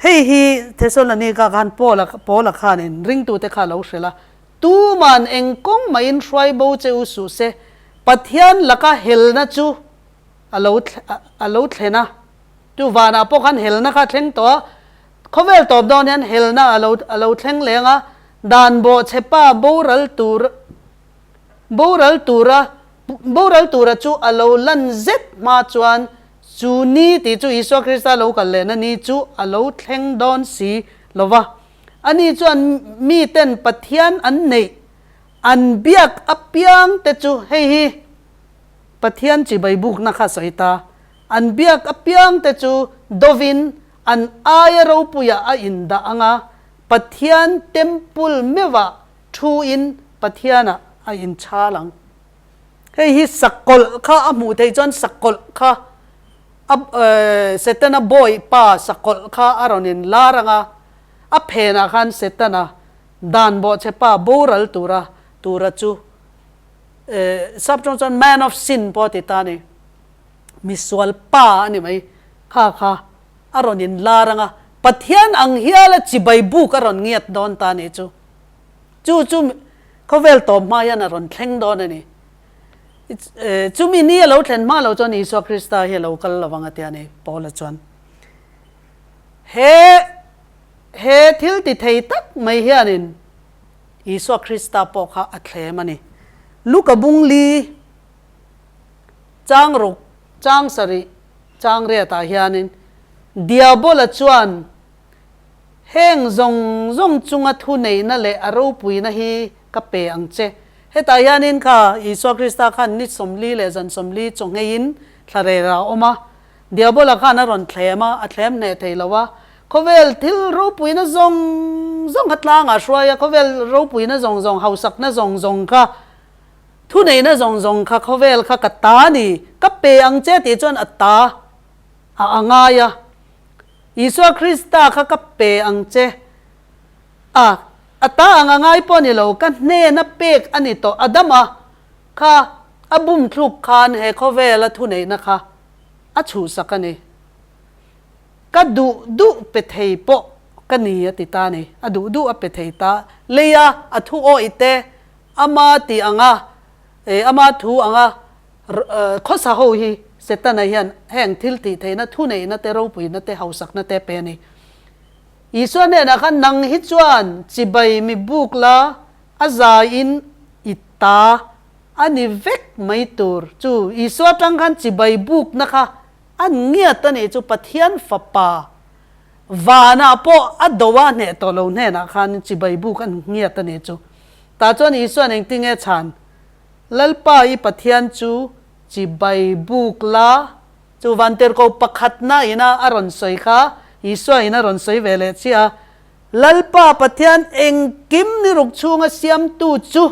Hei hi Thesalonika khan Paula Paula khanin ringtute kha a lo hrilh a, Tuman eng kawng mahin hruai bo che u suh se, Pathian laka helna chu a lo a lo thlen a. Chu vanah pawh khan helna kha a thleng tawh a, khawvel tawp dawn hian helna a lo a lo thleng leng a, dan bawhchhe pa boral tur boral tura boral tura chu a lo lan zet hma chuan chu ni tih chu Isua Krista lo kal lehna ni chu a lo thleng dawn si lo va. Ani chuan miten Pathian an neih an biak apiang te chu hei hi Pathian chibai bukna kha sawi ta. An biak apiang te chu dovin an aia ropuiah a indah ang a, Pathian temple meuhah thuin Pathianah a inchhal ang. Hei hi sakawlh kha a hmuh theih chuan sakawlh kha a Setana bawi pa sakawlh kha a rawn inlar ang a, a phenah khan Setana dan bawhchhe pa boral tura tura chu Saptawng chuan man of sin pawh a ti ta a ni. Misual pa a ni mai kha kha a rawn inlar ang a, Pathian ang hiala chibai buk a rawn ngiat dawn ta a nih chu. Chu chu khawvel tawp hma hian a rawn thleng dawn a ni. Chumi ni a lo thlen hma lo chuan Isua Krista hi a lo kal lovang a ti a ni Paula chuan. He he thil ti thei tak mai hianin Isua Krista pawh kha a thlem a ni. Luka bung li Chang ruk, chang sarih, chang riatah hianin Diabola chuan heng zawng zawng chunga thuneihna leh a ropuina hi ka pe ang che. Hetah hianin kha Isua Krista khan ni 40 leh zan 40 chawngheiin thlarel a awm a. Diabola khan a rawn thlem a, a thlem hneh thei lo a. Khawvel thil ropuina zawng zawng kha tlangah hruai a, khawvel ropuina zawng zawng, hausakna zawng zawng kha Thuneihna zawng zawng kha khawvel kha ka ta a ni, ka pe ang che tih chuan a ta a a ngai a. Isua Krista kha ka pe ang che a, a ta ang a ngai pawh a ni lo, ka hnena pek a ni tawh Adama kha a bum thluk khan he khawvela thuneihna kha a chhuhsak a ni. Ka duh duh pe thei pawh ka ni a ti ta a ni, a duh duh a pe thei ta, leia a thu awih te Ama tih anga, ama thu anga khawsa ho hi Setana hian heng thil tih theihna, thuneihna te, ropuina te, hausakna te pe a ni. Isua hnenah khan nang hi chuan chibai mi buk la, a zaiin i ta a ni vek mai tur. Chu Isua atang khan chibai bukna kha a ngiat a nih chu Pathian Fapa Vanah pawh a do a hneh tawh lo hnenah khan chibai buk a ngiat a nih chu. Tah chuan Isua'n engtinge chhan? Lalpa i Pathian chu chibai buk la. Chu vantirhkoh pakhatna ina a rawn sawi kha Isua in a rawn sawi ve leh chiah a, Lalpa Pathian engkim ni ruk chhunga siamtu chu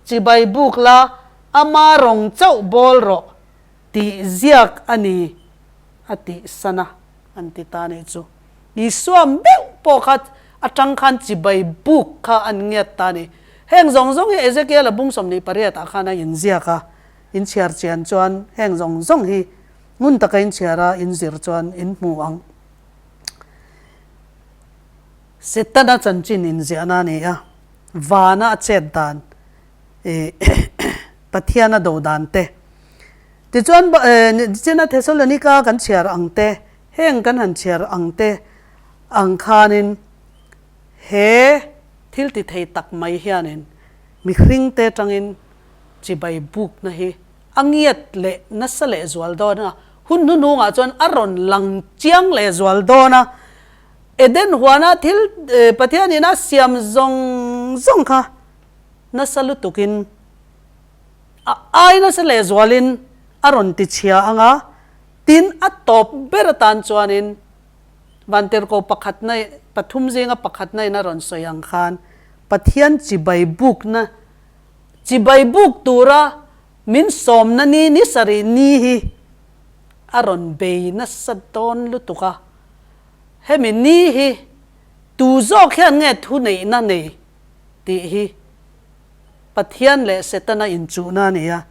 chibai buk la, ama rawng chauh bawl rawh tih ziak a ni a tih san a. An ti ta nih chu. Isua meuh pawh kha atang khan chibai buk kha an ngiat ta a ni. Heng zawng zawng hi Ezekiel-a bung 28 ah khan a inziak a, in chhiar chian chuan heng zawng zawng hi ngun taka in chhiar a, in zir chuan in hmu ang. Setana chanchin inziahna a ni a, vana a chet dan, Pathian a do dan te, Tichuan, China Thessalonica kan chhiar ang te, heng kan han chhiar ang te ang khanin he thil ti thei tak mai hianin mihringte atangin chibai bukna hi a ngiat leh nasa leh zual dawn a, hun hnuhnungah chuan a rawn lang chiang leh zual dawn a. Eden huana thil Pathianin a siam zawng zawng kha nasa lutukin A ai nasa lehzualin a rawn ti chhia ang a, tin a tawp ber atan chuanin Vantirhkoh pakhatna pathum zinga pakhatna in a rawn sawi ang khan Pathian chibai bukna chibai buk tura min sawmna ni ni sarih ni hi a rawn bei nasa dawn lutuk a, hemi ni hi tu zawk hian nge thuneihna nei tih hi. Pathian leh Setana inchuhna a ni a.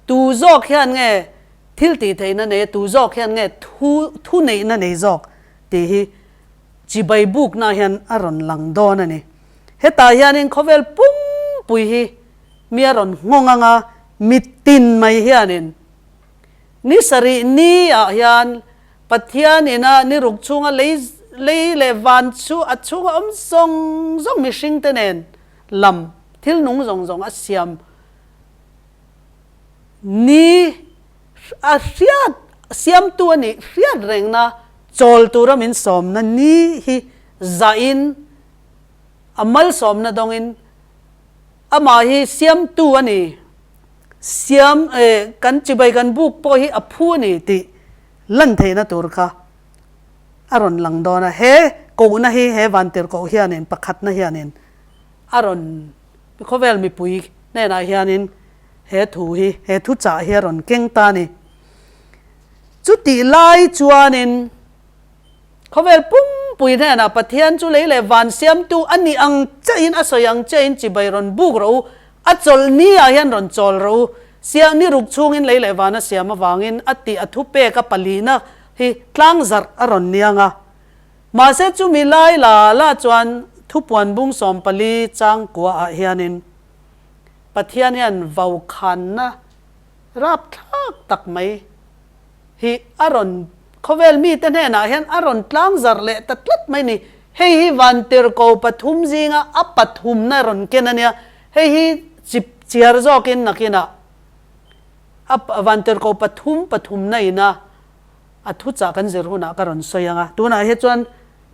Tu zawk hian nge thil tih theihna nei a, tu zawk hian nge thu thuneihna nei zawk tih hi chibai bukna hian a rawn lang dawn a ni. Hetah hianin khawvel pumpui hi mi a rawn nghawng ang a, mitin mai hianin ni sarih ni ah hian Pathian ina ni ruk chhunga lei lei leh van chu a chhunga awm zawng zawng mihringte nen lam thil nung zawng zawng a siam ni a hriat siamtu a nih hriat rengna chawl tura min sawmna ni hi zahin a malsawmna dawngin amah hi siamtu a ni siam kan chibai kan buk pawh hi a phu a ni tih lan theihna tur kha a rawn lang dawn a. He kohna hi he vantirhkoh hianin pakhatna hianin a rawn khawvel mipui hnenah hianin he thu hi he thuchah hi a rawn keng ta a ni. Chutih lai chuanin khawvel pumpui hnenah Pathian chu lei leh van siamtu a nih ang chiahin a sawi ang chiahin chibai rawn buk rawh u, a chawlh ni ah hian rawn chawl rawh u, siah ni ruk chhungin lei leh van a siam avangin a tih a thupek a palihna hi tlangzarh a rawn niang a. Mahse chumi lai la la chuan thupuan bung 14 changkua ah hianin Pathian hian vaukhanna rapthlak tak mai hi a rawn khawvel mite hnenah hian a rawn tlang zarh leh ta tlat mai ni. Hei hi vantirhko pathum zinga a pathumna rawn ken a nia. Hei hi chip chiar zawkin nakinah a vantirhko pathum pathumna ina a thuchah kan zir hunah ka rawn sawi ang a. Tunah hi chuan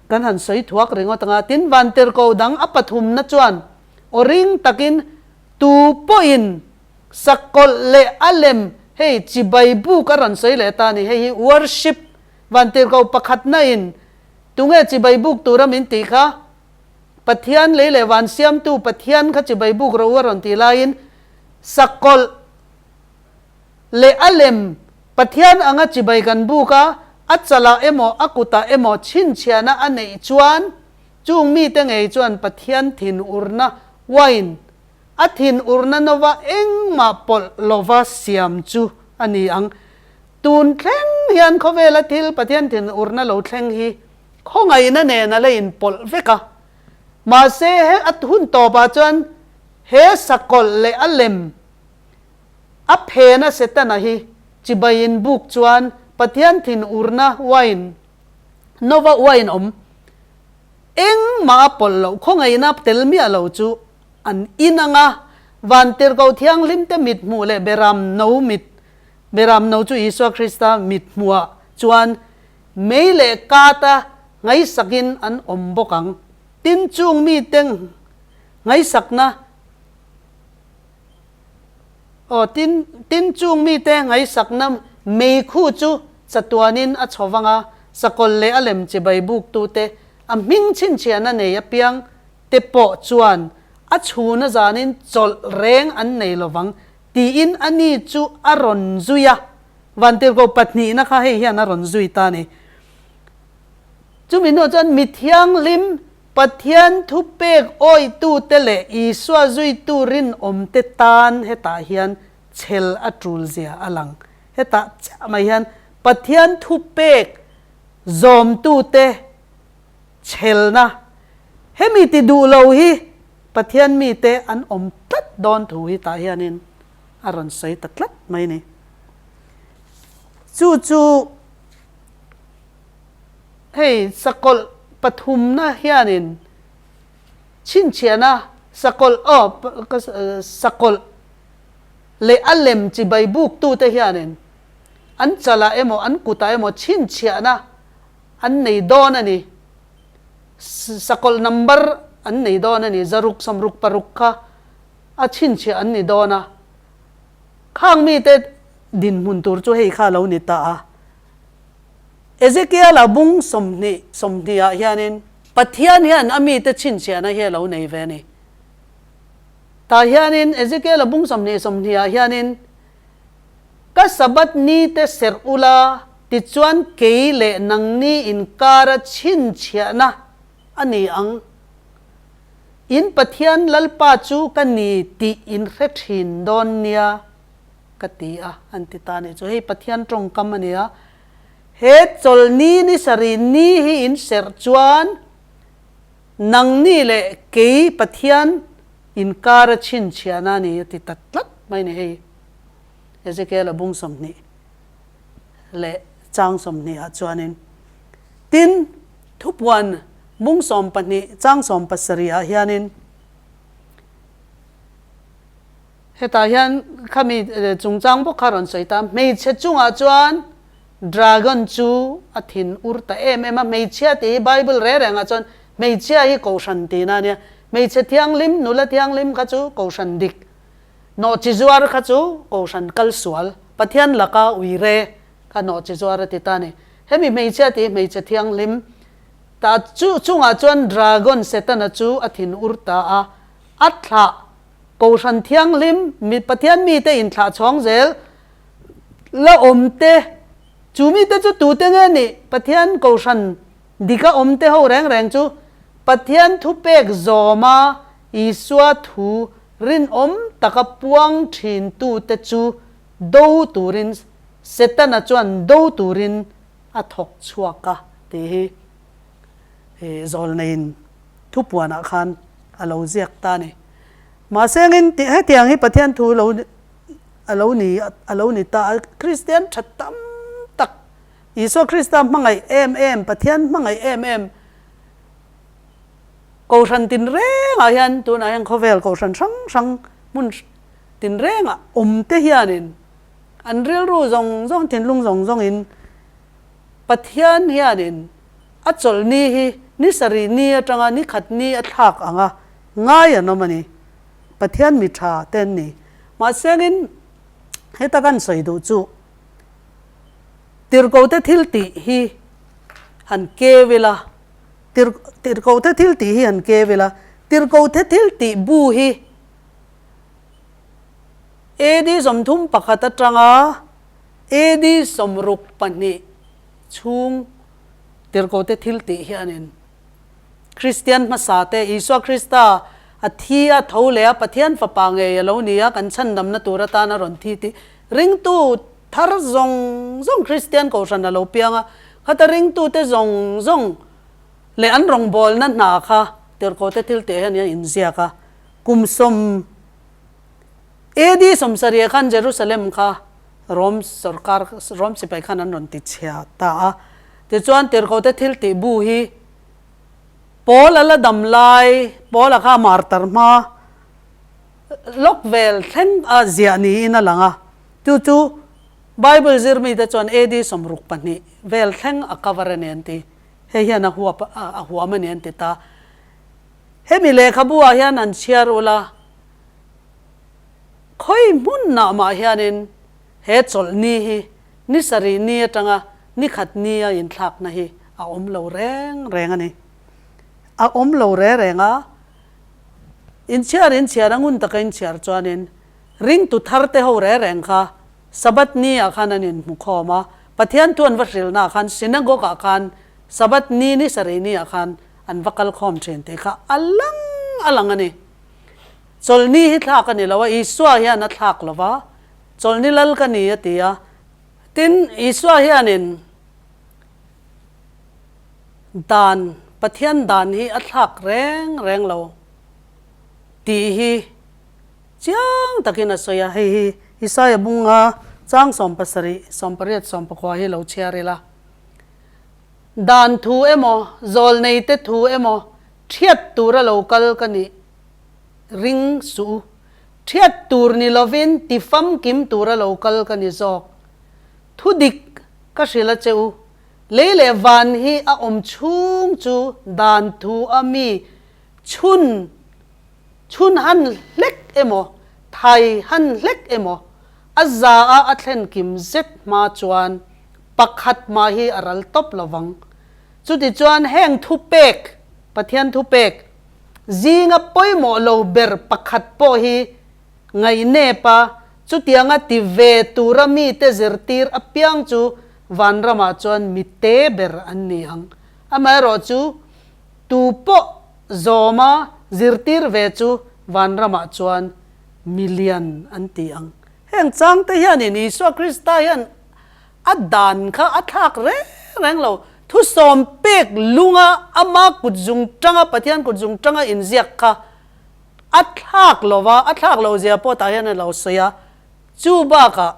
kan han sawi thuak ringawt ang a. Tin, vantirhko dang a pathumna chuan aw ring takin tu pawhin Sakawlh leh a lem, hei chibai buk a rawn sawi leh ta a ni. Hei hi worship vantirhkoh pakhatna in tunge chibai buk tura min tih kha? Pathian lei leh van siamtu Pathian kha chibai buk rawh u a rawn tih laiin sakawlh leh a lem Pathian anga chibai kan buk a, a chalah emaw a kutah emaw chhinchhiahna a neih chuan chung mite ngei chuan Pathian thinurna wine A thinurna nova engmah pawlh lova siam chu a ni ang. Tun thleng hian khawvela thil Pathian thinurna lo thleng hi khawngaihna nen a la inpawlh vek a. Mahse, he a hun tawpah chuan he sakawlh leh a lem a phena Setana hi chibai inbuk chuan Pathian thinurna wine nova wine awm engmah a pawlh loh khawngaihna tel miah lo chu An in anga Vantirhkoh Thianghlimte mit hmuh leh Beram no mit, Beram no chu Isua Krista mit hmuhah chuan mei leh kata ngaihsakin an awm bawk ang. Tin, chung mite ngaihsakna, aw, tin, tin, chung mite ngaihsakna meikhu chu chatuanin a chho vang a, sakawlh leh a lem chibai buktute a hming chhinchhiahna nei apiang te pawh chuan a chhuna zanin chawlh reng an nei lovang tiin a ni chu a rawn zui a, Vantirhkoh pahnihna kha hei hian a rawn zui ta a ni. Chumi hnuah chuan mi thianghlim, Pathian thupek awihtute leh Isua zuitu rinawmte tan hetah hian chhel a tul zia a lang. Hetah chiah mai hian Pathian thupek zawmtute Chhelna, Hemi ti duh lo hi Pathian mite an awm tlat dawn thu hi tah hianin a rawn sawi ta tlat mai ni. Chu chu hei sakawlh pathumna hianin chhinchhiahna sakawlh aw sakawlh leh a lem chibai buktute hianin an chalah emaw an kutah emaw chhinchhiahna An nei dawn a ni. Sakawlh number an nei dawn a ni. Zaruk 66 kha a chhinchhiah an ni dawn a. Khang mite dinhmun tur chu hei kha a lo ni ta a. Ezekiel-a bung 20 20 ah hianin Pathian hian a mite chhinchhiahna hi a lo nei ve a ni. Tah hianin Ezekiel-a bung 20 20 ah hianin Ka Sabbath nite serh ula, tichuan kei leh nangni inkara chhinchhiahna a ni ang. In Pathian Lalpa chu ka ni tih in hre thin dawn nia ka ti a, an ti ta a nih chu. Hei Pathian tawngkam a ni a, he chawlhni ni sarih ni hi in serh chuan nangni leh kei Pathian inkar a chhinchhiahna a ni a ti ta tlat mai a ni hei. Ezekiel-a bung 20 leh chang 20 ah chuanin tin thupuan bung 12 chang 17 ah hianin hetah hian khami chungchang bawk kha rawn sawi ta hmeichhe chungah chuan dragon chu a thin ur ta em em a hmeichhia tih hi bible reng rengah chuan hmeichhia hi kohhran tihna a nia hmeichhe thianghlim nula thianghlim kha chu kohhran dik Nawhchi zuar kha chu Kohhran kal sual, Pathian laka uire kha nawhchi zuar a ti ta a ni. Hemi hmeichhia tih hi hmeichhe thianghlim ta chu chungah chuan Dragon Setana chu a thin ur ta a, a thlah Kohhran thianghlim mi Pathian mite inthlah chhawng zel la awm te chu mite chu tute nge nih Pathian Kohhran dika awm te ho reng reng chu Pathian thupek zawma Isua thu Rinawm taka puang thintute chu do turin Setana chuan do turin a thawk chhuak a tih hi zawlneiin thupuanah khan a lo ziak ta a ni. Mahse engin hetiang hi Pathian thu lo a lo ni a lo ni ta a, Kristian tha tam tak Isua Krista hmangaih em em, Pathian hmangaih em em, Kohhran tinrengah hian tunah hian khawvel kohhran hrang hrang hmun tinrengah awmte hianin an rilru zawng zawng thinlung zawng zawngin Pathian hianin a chawlhni hi ni sarih ni atanga ni khat ni a thlak anga ngai an awm a ni. Pathian mi tha te an ni. Mahsengin heta kan sawi duh chu tirhkote thil tih hi han keu ila. Tirhkohte thil tih hi han keu ila, Tirhkohte thil tih bu hi AD 31 atanga AD 62 chhung Tirhkohte thil tih hianin Kristian hmasa te Isua Krista a thi a tho leh a Pathian fapa ngei a lo ni a, kan chhandamna tur atana rawn thi tih ringtu Thar zawng zawng Kristian Kohhran a lo piang a, khata ringtute zawng zawng leh an rawngbawlna hna kha Tirhkohte thil tih hian a inziak a. Kum sawm AD 70 khan Jerusalem kha Rom sorkar, Rom sipai khan an rawn tichhia ta a. Tichuan Tirhkohte thil tih bu hi Paul a la dam lai, Paul-a kha martar hma lawk vel thleng a ziah niin a lang a. Chu chu Bible zirmite chuan AD 62 vel thleng a cover a ni an ti. Hei hian a huap a huam a ni an ti ta. Hemi lehkhabu ah hian an chhiar ula, khawi hmunah mah hianin he chawlhni hi ni sarih ni atanga ni khat ni a inthlakna hi a awm lo reng reng a ni. A awm lo re reng a, inchhiar inchhiar a ngun taka inchhiar chuanin Ringtu tharte ho re reng kha Sabbath ni ah khan an inhmu khawm a, Pathian thu an va hrilhna ah khan synagogue ah khan Sabbath ni ni sarih ni ah khan an va kal khawm thin tih kha a lang a lang a ni. Chawlhni hi thlak a ni lo a, Isua hian a thlak lo va, Chawlhni lal ka ni a ti a. Tin, Isua hianin dan, Pathian dan hi a thlak reng reng lo tih hi Chiang takin a sawi a, hei hi Isaia bunga chang 17, 18, 19 hi lo chhiar ila. Dan thu emaw, zawlneite thu emaw thiat tura lo kal ka nih ring suh u. Thiat tur ni lovin ti famkim tura lo kal ka ni zawk. Thu dik ka hrilh a che u. Lei leh van hi a awm chhung chu dan thu a mi chhun Chhun han hlek emaw, thai han hlek emaw, a za a a thlen kim zet hma chuan pakhat mah hi a ral tawp lo vang. Chutichuan heng thupek, Pathian thupek, zinga pawimawh lo ber pakhat pawh hi ngaihnep a, chutianga ti ve tura mite zirtir apiang chu vanramah chuan mi te ber an ni ang. Amaherawhchu, tu pawh zawma zirtir ve chu vanramah chuan milian an ti ang. Heng changte hianin Isua Krista hian a dan kha a thlak reng reng lo. Thusawm pek lunga ama kut zung tanga Pathian kut zung tanga inziak kha a thlak lo va, a thlak lo zia pawh tah hian a lo sawi a. Chu bakah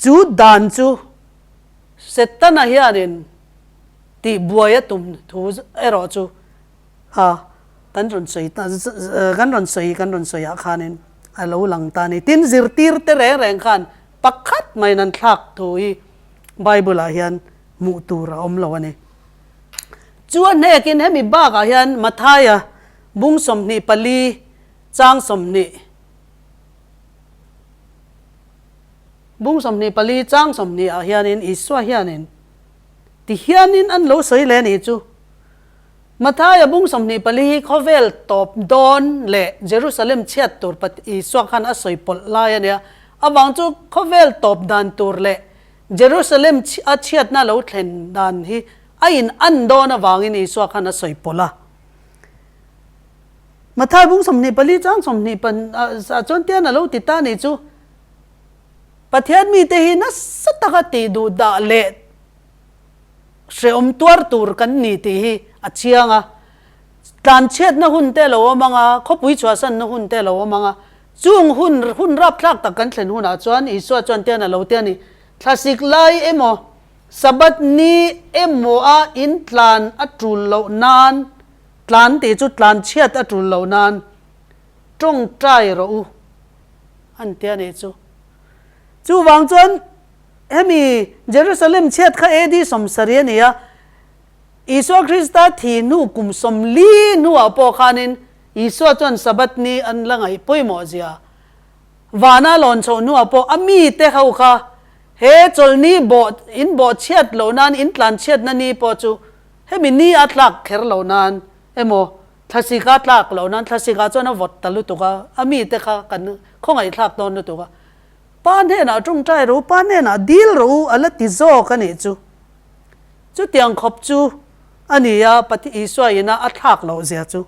chu dan chu Setana hianin tihbuai a tum thu erawh chu a kan rawn sawi ta kan rawn sawi kan rawn sawi ah khanin a lo lang ta a ni. Tin, zirtir te reng reng khan pakhat maiin an thlak thu hi Bible ah hian hmuh tur a awm lo a ni. Chu a hnekin hemi bakah hian Mathaia bung 24 chang 20 bung 24 chang 20 ah hianin Isua hianin ti hianin an lo sawi leh a nih chu. Mathaia bung 24 hi khawvel tawp dawn leh Jerusalem chhiat tur Isua khan a sawi pawlh lai a nia. Avang chu khawvel tawp dan tur leh Jerusalem a chhiatna lo thlen dan hi a in an dawn avangin Isua khan a sawi pawlh a. Mathai bung 24 chang 20 ah chuan tian a lo ti ta nih chu. Pathian mite hi nasa taka tih duh dah leh hrehawm tuar tur kan ni tih hi a chiang a. Tlanchhiatna hun te a lo awm ang a, khawpui chhuahsanna hun te a lo awm ang a. Chung hun hun rapthlak tak kan thlen hunah chuan Isua chuan tian a lo ti a ni, Thlasik lai emaw, Sabbath ni emaw a in tlan a tul loh nan, tlan tih chu tlanchhiat a tul loh nan tawngtai rawh u an ti a nih chu. Chuvang chuan hemi Jerusalem chhiat kha AD 70 a ni a, Isua Krista thi hnu kum 40 hnuah pawh khanin Isua chuan Sabbath ni an la ngaih pawimawh zia. Vana lawn chhoh hnuah pawh a mite ho kha he chawlhni bawh in bawh chhiat loh nan in tlan chhiatna ni pawh chu hemi ni a tlak kher loh nan emaw thlasika tlak loh nan thlasika chuan a vawt ta lutuk a, a mite kha kan khawngaihthlak dawn lutuk a. Pa hnenah tawngtai rawh u, pa hnenah dil rawh u a la ti zawk a nih chu. Chutiang khawp chu a ni a, Pathian Isua ina a thlak loh zia chu.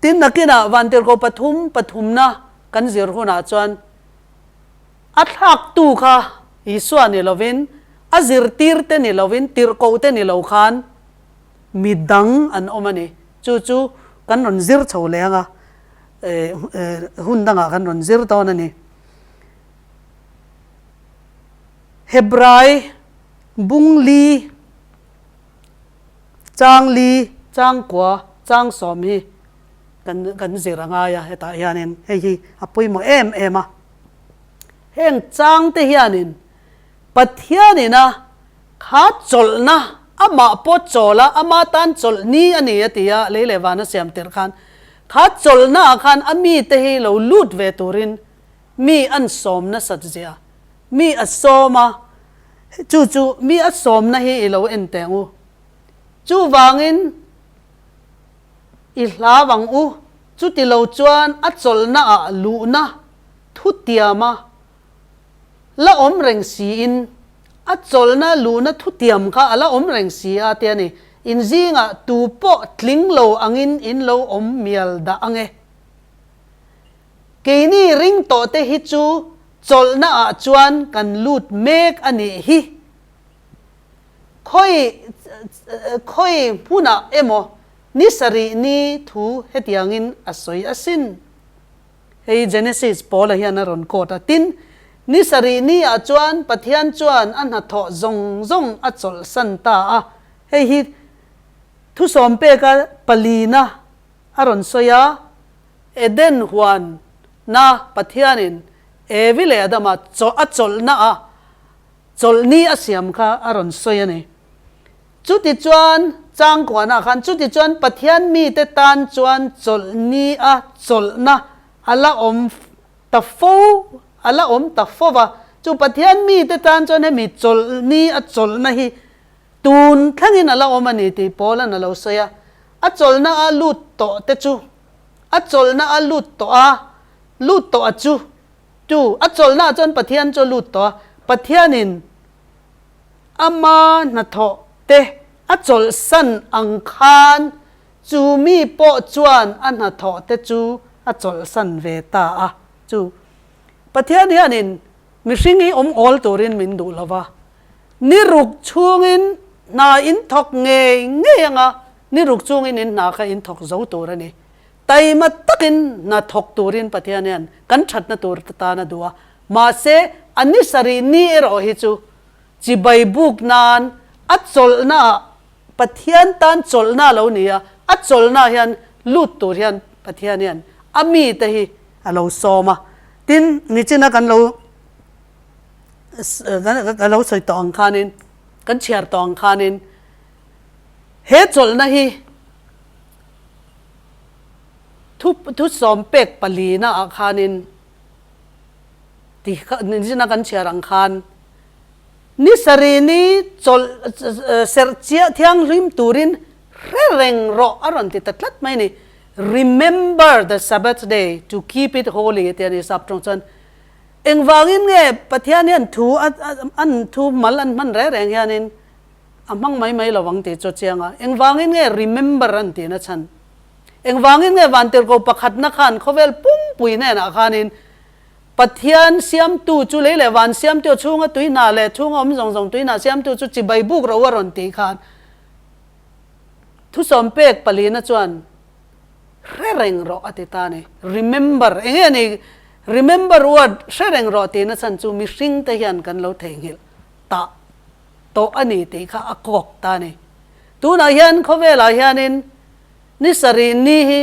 Tin, nakinah Vantirhkoh pathum pathumna kan zir hunah chuan a thlaktu kha Isua ni lovin, a zirtirte ni lovin, tirhkohte ni lo khan mi dang an awm a ni. Chu chu kan rawn zir chho leh ang a, hun dangah kan rawn zir dawn a ni. Hebrai bung li, chang li, chang kua, chang sawm hi kan kan zir a ngai a hetah hianin hei hi a pawimawh em em a. Heng chang te hianin Pathianin a kha chawlhna amah pawh chawl a, ama tan chawlh ni a ni a ti a, lei leh van a siam tirh khan kha chawlhna ah khan a mite hi lo lut ve turin mi an sawm nasat zia, mi a sawm a, chu chu mi a sawmna hi i lo en teh ang u. Chuvangin i hlau ang u, chuti lo chuan a chawlhna ah luhna thutiama la awm reng siin, a chawlhna luhna thutiam kha a la awm reng si a tia ni, in zingah tu pawh tling lo angin in lo awm mial dah ang e. Keini ring tawh te hi chu chawlhna ah chuan kan lut mek a nih hi. Khawi khawi hmunah emaw ni sarih ni thu hetiangin a sawi asin. Hei Genesis Paula hian a rawn quote a, Tin, ni sarih ni ah chuan Pathian chuan a hnathawh zawng zawng a chawlhsan ta a. Hei hi thusawm peka palina a rawn sawi a, Eden huan na Pathianin Evi leh Adama a chawlhna a chawlhni a siam kha a rawn sawi a ni. Chutichuan, changkuanah khan, chutichuan Pathian mite tan chuan chawlhni a chawlhna a la awm ta fo, a la awm ta fo va. Chu Pathian mite tan chuan hemi chawlhni a chawlhna hi tun thlengin a la awm a ni tih Paula'n a lo sawi a. A chawlhna a lut tawh te chu, a chawlhna a lut tawh a, lut tawh a chu, tu, a chawlhna ah chuan Pathian chu a lut tawh a, Pathianin ama hnathawh te a chawlhsan ang khan. Chu mi pawh chuan a hnathawh te chu a chawlhsan ve ta a. Chu Pathian hianin mihring hi awm awl turin min duh lo va, ni ruk chhungin hna in thawk ngei ngei anga ni ruk chungin in hna kha in thawk zo tur a ni. Taima takin hna thawk turin Pathian hian kan thatna tur tan a duh a, mahse a ni sarih ni erawh hi chu Chibai buk nan a chawlhna ah Pathian tan chawlhna a lo ni a, a chawlhna ah hian lut tur hian Pathian hian a mite hi a lo sawm a. Tin, nichina kan lo ka lo sawi tawh ang khanin, kan chhiar tawh ang khanin he chawlhna hi thu thusawm pek palina ah khanin Ti nichina kan chhiar ang khan ni sarih ni chawlh serh chiah thianghlim turin hre reng rawh a rawn ti ta tlat mai a ni. Remember the Sabbath day to keep it holy a ti a ni sap tawng chuan. Engvangin nge Pathian hian thu an thu mal an hman reng reng hianin a hmang mai mai lo ang tih chu a chiang a. Engvangin nge remember an tihna chhan? Engvangin nge vantirhkoh pakhatna khan khawvel pumpui hnenah khanin Pathian siamtu chu lei leh van siamtu a chhunga tui hna leh chhunga awm zawng zawng tui hna siamtu chu chibai buk ro a rawn tih khan thusawm pek palina chuan hre reng rawh a ti ta a ni. Remember, eng nge ni remember word hre reng rawh tihna chhan chu mihring te hian kan lo theihnghilh tah tawh a ni tih kha a kawk ta a ni. Tunah hian khawvelah hianin ni sarih ni hi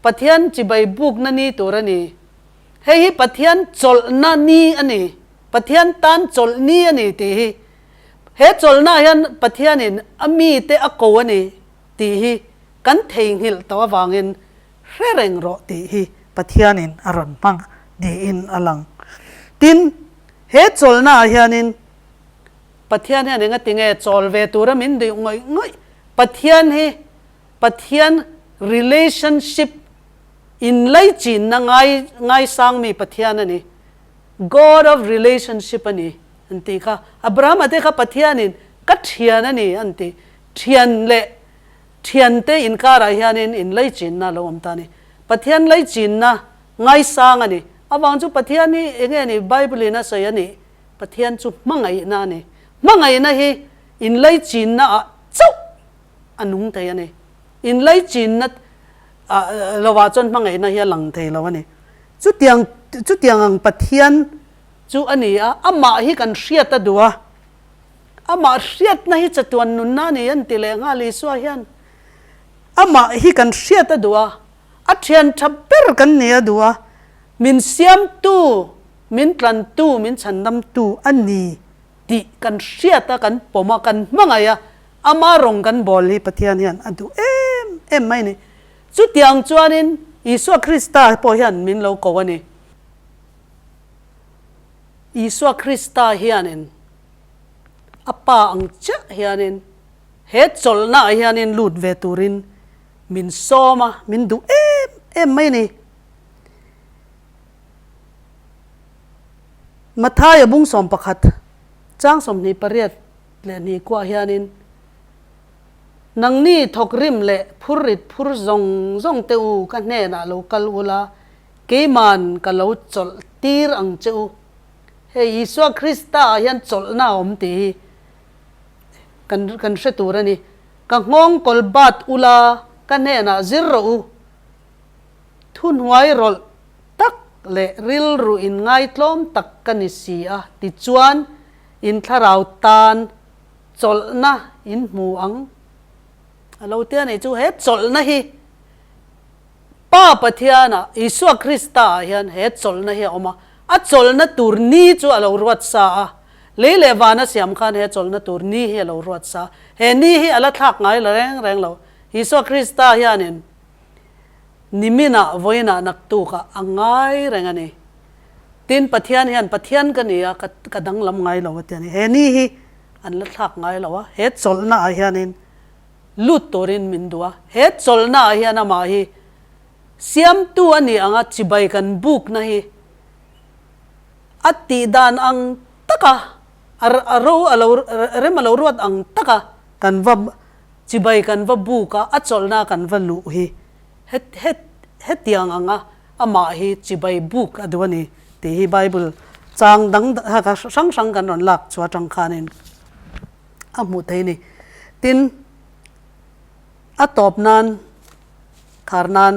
Pathian chibai bukna ni tur a ni. Hei hi Pathian chawlhna ni a ni, Pathian tan chawlh ni a ni tih hi. He chawlhnaah hian Pathianin a mite a ko a ni tih hi kan theihnghilh tawh avangin hre reng rawh tih hi Pathianin a rawn hmang niin a lang. Tin, he chawlhnaah hianin Pathian hian engati nge chawl ve tura min duh ngawih ngawih? Pathian hi Pathian relationship inlaichinna ngai ngaisangmi Pathian a ni. God of relationship a ni an tih kha. Abrahama te kha Pathianin ka thian a ni an ti. Thian leh thiante inkarah hianin inlaichinna a lo awm ta a ni. Pathian laichinna ngaisang a ni. Avang chu Pathian hi eng nge ni Bible in a sawi a nih? Pathian chu hmangaihna a ni. Hmangaihna hi inlaichinna ah chauh a nung thei a ni. Inlaichinna lovah chuan hmangaihna hi a lang thei lo a ni. Chutiang chutiang ang Pathian chu a ni a, amah hi kan hriat a duh a, amah hriatna hi chatuan nunna a ni an ti leh nghal Isua hian. Amah hi kan hriat a duh a, a thian tha ber kan ni a duh a, min siamtu, min tlantu, min chhandamtu a ni. Tih kan hriat a, kan pawm a, kan hmangaih a, ama rawng kan bawl hi Pathian hian a duh em em mai a ni. Chutiang chuanin Isua Krista pawh hian min lo ko a ni. Isua Krista hianin a Pa ang chiah hianin he chawlhnaah hianin lut ve turin min sawm a, min duh em em mai a ni. Mathaia bung 11, chang 28 leh hnih kuah hianin, Nangni thawkrim leh phurrit phur zawng zawng te u ka hnenah lo kal ula, keiman ka lo chawlh tir ang che u. Hei Isua Krista ah hian chawlhna a awm tih hi kan kan hre tur a ni. Ka nghawng kawl bat ula ka hnenah zir rawh u. Thuhnuai rawlh tak leh rilru inngaitlawm tak ka ni si a, tichuan in thlarau tan chawlhna in hmu ang. A lo ti a nih chu, he chawlhna hi Pa Pathianah, Isua Kristaah hian he chawlhna hi a awm a, a chawlhna tur ni chu a lo ruat sa a, lei leh vana siam khan he chawlhna tur ni hi a lo ruat sa, he ni hi a la thlak ngai la reng reng lo. Isua Krista hianin Niminah, vawiinah, naktukah a ngai reng a ni. Tin, Pathian hian Pathian ka ni a, ka ka danglam ngai lo a ti a ni. He ni hi an la thlak ngai lo a, he chawlhna ah hianin lut turin min duh a. He chawlhna ah hian amah hi siamtu a nih anga chibai kan bukna hi a tih dan ang taka, a ro a lo rem a lo ruat ang taka kan va. Chibai kan va buk a, a chawlhna kan va luh hi het het hetiang anga amah hi chibai buk a duh a ni tih hi Bible chang dang hrang hrang kan rawn lak chu atang khanin a hmuh theih a ni. Tin, a tawp nan khar nan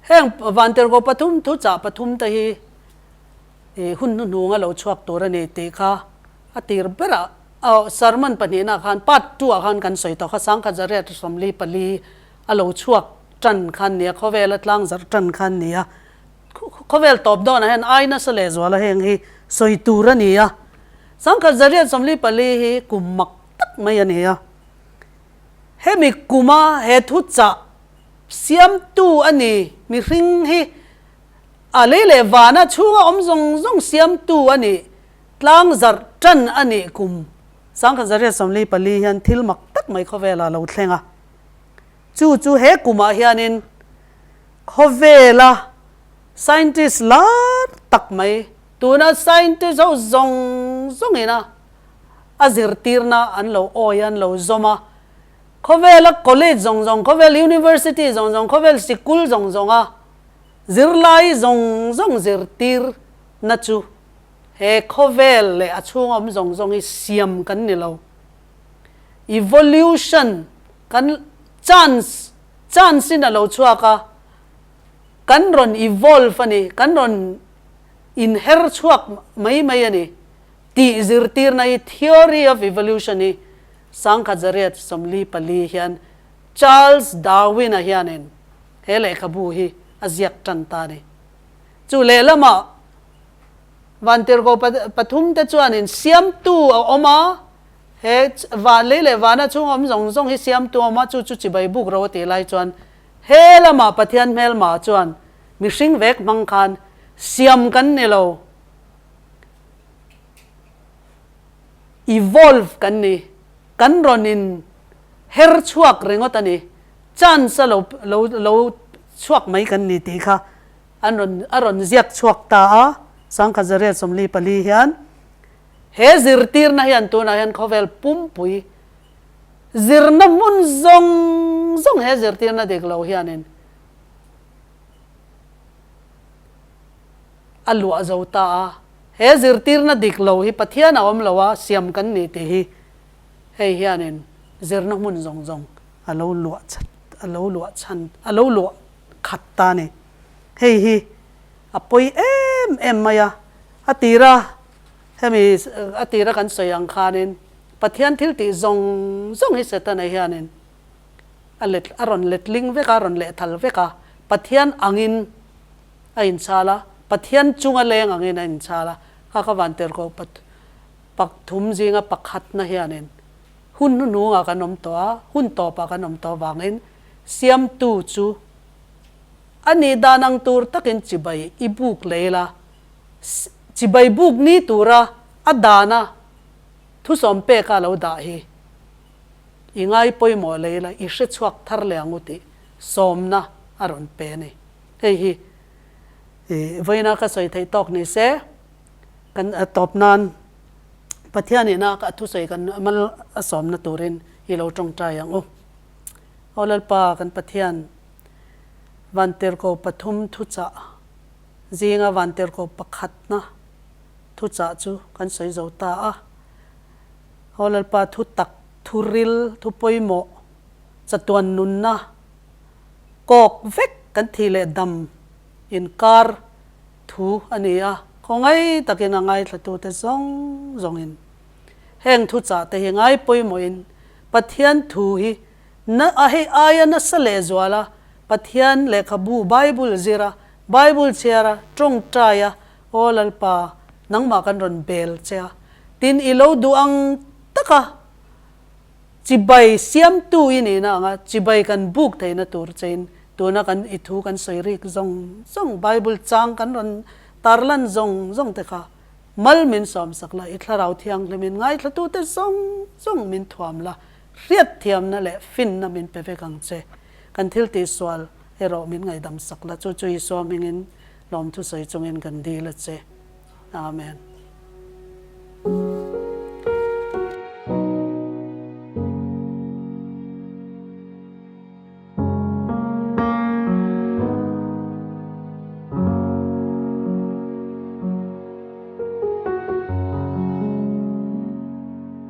heng Vantirhkoh pathum thuchah pathum te hi ih hun hnuhnung a lo chhuak tur a ni tih kha a tir berah Aw, sermon pahnihna khan part two ah khan kan sawi tawh kha, sangkhat zariat 44 a lo chhuak tan khan nia, khawvel a tlang zarh tan khan nia, khawvel tawp dawnah hian ai nasa leh zuala heng hi sawi tur a ni a, sangkhat zariat 44 hi kum mak tak mai a ni a, hemi kuma he thuchah siamtu a ni, mihring hi a lei leh vana chhunga awm zawng zawng siamtu a nih. Tlang zarh tan a nih kum 1944 hian thil mak tak mai khawvelah lo thleng a. Chu chu he kumah hianin khawvela scientist lar tak mai, tuna scientist ho zawng zawngina a zirtirna an lo awi a, an lo zawm a. Khawvela college zawng zawng, khawvel university zawng zawng, khawvel sikul zawng zawnga zirlai zawng zawng zirtirna chu He khawvel leh a chhung awm zawng zawng hi siam kan ni lo. Evolution kan chance chance in a lo chhuak a, kan rawn evolve a ni, kan rawn inher chhuak mai mai a ni tih zirtirna hi theory of evolution hi 1944 hian Charles Darwin-a hianin he lehkhabu hi a ziak tan ta a ni. Chu lehlamah Vantirhkoh pathum te chuanin siamtu a awm a, he van lei leh vana chhunga awm zawng zawng hi siamtu a awm a, chu chu chibai buk ro a tih lai chuan he lamah Pathian hmelma chuan mihring vek hmang khan siam kan ni lo, evolve kan ni, kan rawn in her chhuak ringawt a ni, chance a lo lo lo chhuak mai kan ni tih kha An rawn a rawn ziak chhuak ta a, 1944 hian he zirtirna hian tunah hian khawvel pumpui zirna hmun zawng zawng he zirtirna dik lo hianin a luah zo ta a, he zirtirna dik lo hi Pathian a awm lo a, siam kan ni tih hi hei hianin zirna hmun zawng zawng a lo luah a lo luah chhan a lo luah khat ta a ni. Hei hi a pawi em em mai a, a tira hemi a tira kan sawi ang khanin Pathian thil tih zawng zawng hi Setana hianin a let a rawn letling vek a, a rawn lehthal vek a, Pathian angin a inchhal a, Pathian chunga leng angin a inchhal a, kha ka vantirhkoh pakthum zinga pakhatna hianin hun hnuhnungah kan awm tawh a, hun tawpah kan awm tawh avangin Siamtu chu a nih dan ang tur takin chibai i buk lei la, chibai buk ni tura a dana thusawm peka lo dah hi i ngai pawimawh lei la, i hre chhuak thar leh ang u tih sawmna a rawn pe a ni. Hei hi vawiina ka sawi theih tawk ni se, kan tawp nan Pathianina a thusawi kan mal a sawmna turin i lo tawngtai ang u. Aw Lalpa kan Pathian, Vantirhkoh pathum thuchah zinga Vantirhkoh pakhatna thuchah chu kan sawi zo ta a. Aw Lalpa thu tak, thu ril, thu pawimawh, chatuan nunna kawk vek kan thih leh dam inkar thu a ni a, khawngaih takin a ngaithlatute zawng zawngin heng thuchah te hi ngai pawimawhin Pathian thu hi na a hei aia nasa lehzual a, Pathian lehkhabu Bible zir a, Bible chhiar a, tawngtai a, Aw Lalpa, nangmah kan rawn bel che a, tin i lo duh ang taka chibai siamtu i nihna anga chibai kan buk theihna tur chein tuna kan i thu kan sawi rik zawng zawng Bible chang kan rawn tarlan zawng zawng te kha Mal min sawmsak la, i thlarau thianghlimin ngaithlatute zawng zawng min thuam la, hriatthiamna leh finna min pe vek ang che. Kan thil tihsual erawh min ngaihdamsak la, chu chu Isua hmingin lawmthu sawi chungin kan dil a che. Amen.